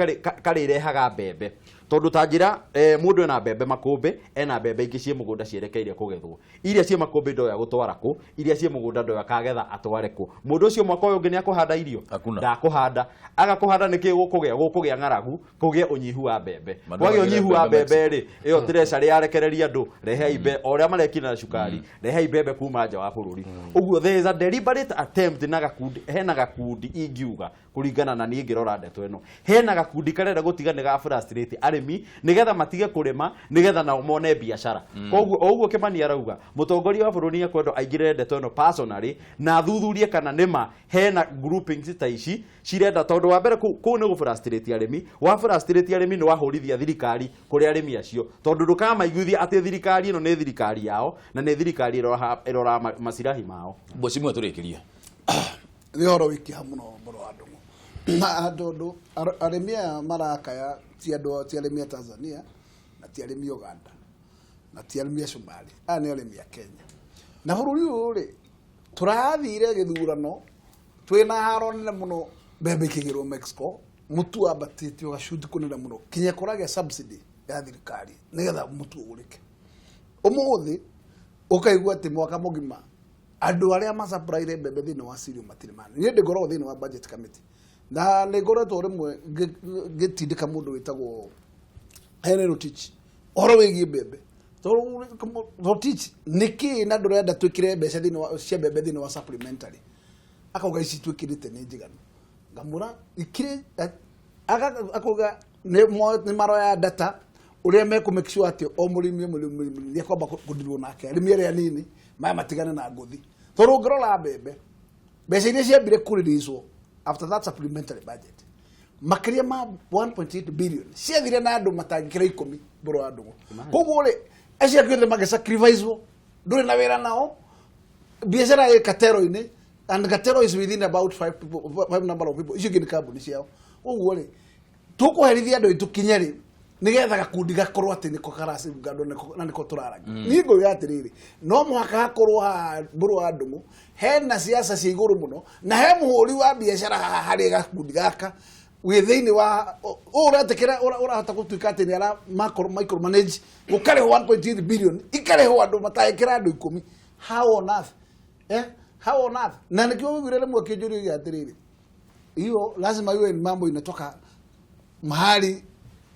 karĩrehaga mbembe. Tondũ ta njĩra, mũndũ ena mbembe makũmbĩ, ena mbembe ingĩ ciĩ mũgũnda cierekeire kũgethwo. Iria ciĩ makũmbĩ ndoya gũtwara kũ, iria ciĩ mũgũnda ndoya kagetha atware kũ. Mũndũ ũcio mwaka ũyũ ũngĩ nĩ akũhanda irio? Hakuna. Ndakũhanda. Aga kũhanda nĩkĩ gũkũgĩa? Gũkũgĩa ng'aragu, kũgĩe ũnyihu wa mbembe. Mandũ Kwagĩa magĩre ũnyihu wa mbembe mbembe rĩ, ĩyo treasury yarekereria andũ, rehei o ũrĩa marekire na cukari, rehei mbembe kuma nja wa bũrũri. Ũguo there is a deliberate attempt na gakundi, hena gakundi ingiuga kũringana na niĩ ngĩrora ndeto ĩno, hena gakundi karenda gũtiga nĩ ga frustrate arĩmi nĩgetha matige kũrĩma nĩgetha nao mone biacara. Koguo o ũguo Kĩmani arauga, mũtongoria wa bũrũri nĩ ekwendwo aingĩrĩre ndeto ĩno personally na athuthurie kana nĩma hena groupings ta ici cirenda, tondũ wa mbere kũu nĩ gũ-frustrate arĩmi, wa frustrate arĩmi nĩ wahũrithia thirikari kũrĩ arĩmi acio, tondũ ndũkamaiguithia atĩ thirikari ĩno nĩ thirikari yao na nĩ thirikari ĩroraga macirahi mao. Mheshimiwa, tũrĩkĩrie. Nĩ ũhoro wĩ kĩeha mũno mũno wa Ndung'u. Na tondũ arĩmi aya marakaya ti andũ, ti arĩmi a Tanzania na ti arĩmi a Uganda na ti arĩmi a Somalia, aya nĩ arĩmi a Kenya. Na bũrũri ũyũ rĩ, tũrathire gĩthurano twĩna haro nene mũno, mbembe ikĩgĩrwo Mexico, mũtu wambatĩtio gacuti kũnene mũno kinya kũragĩa subsidy ya thirikari nĩgetha mũtu ũgũrĩke. Ũmũthĩ ũkaigua atĩ mwaka mũgima andũ arĩa macapraire mbembe thĩinĩ wa cereal matirĩ mani. Niĩ ndĩngoragwo thĩinĩ wa budget committee na nĩ ngoretwo rĩmwe ngĩtindĩka mũndũ wĩtagwo Henry Rotich ũhoro wĩgiĩ mbembe. Rotich, nĩkĩ na ndũrenda twĩkĩre mbeca thĩinĩ wa cia mbembe thĩinĩ wa supplementary? Akauga ici twĩkĩrĩte nĩ njiganu. Ngamũra ikĩrĩ, akauga nĩ maroya data Uria meku make sure ati o murimi murimi nĩ kwamba kũndirwo nake arĩmi arĩa anini maya matigane na ngũthi tondũ ũngĩrora mbembe mbeca iria ciambire kũreleaswo after that supplementary budget makĩria ma 1.8 billion ciathire na andũ matangĩkĩra 10 mbũrũ wa ndũng'ũ. Koguo rĩ acio angĩ othe magĩsacrifice ndũrĩ na wĩra nao biacara ĩ katero-inĩ and katero is within about 5 people, 5 number of people icio ingĩ nĩ kambuni ciao. Ũguo rĩ tũkũherithia andũ aitũ kinya rĩ nigetha gakundi gakorwo atĩ nĩko karacibungandwo na nĩko tũraragia. Niĩ ngũiga atĩrĩrĩ no mũhaka hakorwo haha mbũrũ wa ndũng'ũ hena siasa cia igũrũ mũno na he mũhũri wa biacara haha harĩ gakundi gaka wĩ thĩinĩ wa ũũ ũretĩkĩra ũrahota gũtuĩka atĩ nĩ ara micromanage gũkarĩhwo 1.8 billion ikarĩhwo andũ matangĩkĩra andũ 10. How on earth, how on earth? Na nĩkĩo wĩiguire rĩmwe kĩnjũrio gĩa atĩrĩrĩ hiyo lazima iwe ni mambo inatoka mahali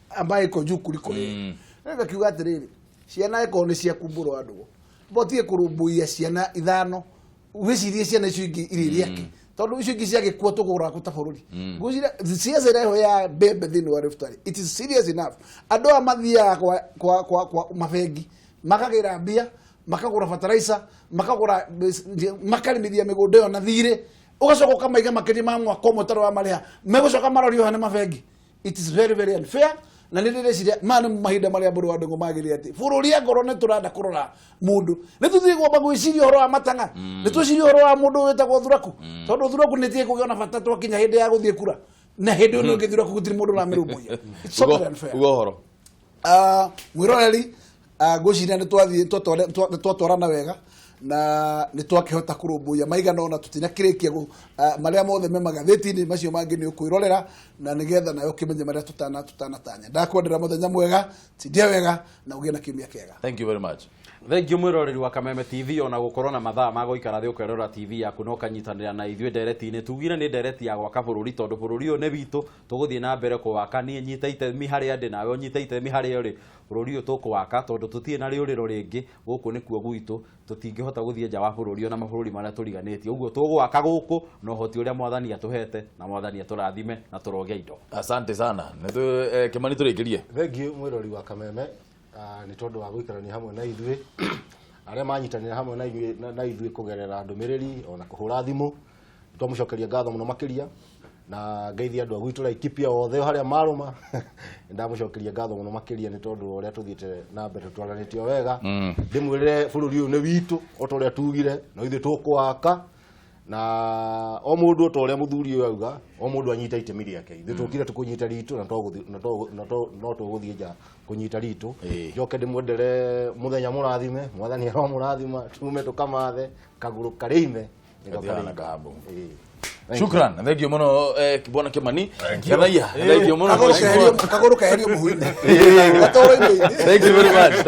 ambayo iko juu kuliko yeye. Rĩu ngakiuga atĩrĩrĩ ciana ĩkorwo nĩ ciaku mbũrũ wa ndũgũ botie kũrũmbũiya ciana 5 wĩcirie ciana icio ingĩ irĩ rĩake tondũ icio ingĩ ciagĩkua tũgũraga kũ ta bũrũri. Ngwĩciria siasa ĩreho ya mbembe thĩinĩ wa Rift Valley it is serious enough. Andũ aya mathiaga kwa mabengi makagĩra mbia makagũra fertilizer makagũra makarĩmithia mĩgũnda ĩyo na thirĩ ũgacoka ũkamaiga makĩria ma mwaka ũmwe ũtarĩ wa marĩha megũcoka marorio haha nĩ mabengi. It is very very unfair na nĩ ndĩreciria maya nĩ mahinda marĩa mbũrũ wa ndũng'ũ magĩrĩire atĩ bũrũri angorwo nĩ tũrenda kũrora mũndũ nĩ tũthiĩ kwamba gwĩciria ũhoro wa matang'a nĩ twĩcirie ũhoro wa mũndũ wĩtagwo Thuraku tondũ Thuraku nĩ tiĩ kũgĩa na bata twakinya hĩndĩ ya gũthiĩ kura na hĩndĩ ĩno ĩngĩ Thuraku gũtirĩ mũndũ ũramĩrũmbũiya. It's totally unfair. Uga ũhoro. Mwĩroreri ngwĩciria nĩ twathiĩ nĩ twatwarana wega na nĩ twakĩhota kũrũmbũiya maigana ona tũtinakĩrĩkia marĩa mothe me magathĩti-inĩ macio mangĩ nĩ ũkwĩrorera na nĩgetha nawe ũkĩmenye marĩa tũtanatanya. Ndakwendera mũthenya mwega, tindia wega na ũgĩe na kiumia kĩega. Thank you very much. Thank you mwĩroreri wa Kameme TV ona gũkorwo na mathaa ma gũikara thĩ ũkerora TV yaku na ũkanyitanĩra na ithuĩ ndereti-inĩ. Tugire nĩ ndereti ya gwaka bũrũri tondũ bũrũri ũyũ nĩ witũ tũgũthiĩ na mbere kũwaka. Niĩ nyite itemi harĩa ndĩ nawe ũnyite itemi harĩa ũrĩ. Bũrũri ũyũ tũkũwaka tondũ tũtirĩ na rĩũrĩro rĩngĩ gũkũ nĩkuo gwitũ tũtingĩhota gũthiĩ nja wa bũrũri ona mabũrũri marĩa tũriganĩtie. Ũguo tũgwaka gũkũ na ũhoti ũrĩa mwathani atũhete na mwathani atũrathime na tũroge indo. Asante sana. Nĩ Kĩmani tũrĩkĩrie. Thank you mwĩrori wa Kameme nĩ tondũ wa gũikarania hamwe na ithuĩ arĩa manyitanĩra hamwe na ithuĩ kũgerera ndũmĩrĩri ona kũhũra thimũ twamũcokeria ngatho mũno makĩria na ngeithia andũ a gwitũ Laikipia othe harĩa marũma ndamũcokeria ngatho mũno makĩria nĩ tondũ ũrĩa tũthiĩte na mbere tũtwaranĩte o wega. Ndĩmwĩrĩre bũrũri ũyũ nĩ witũ o ta ũrĩa tugire no ithuĩ tũkũwaka na o mũndũ ta ũrĩa mũthuri ũyũ auga o mũndũ anyita itemi rĩake ithuĩ tũkire tũkũnyita ritũ na no tũgũthiĩ nja kũnyita ritũ. Njoke ndĩmwendere mũthenya mũrathime mwathani aromũrathima tume tũkamathe kagũrũ karĩime. Shukran. Thank you muno Bwana Kimani. Thank you muno. Kagũrũ keherio mũhu-inĩ. Thank you very much.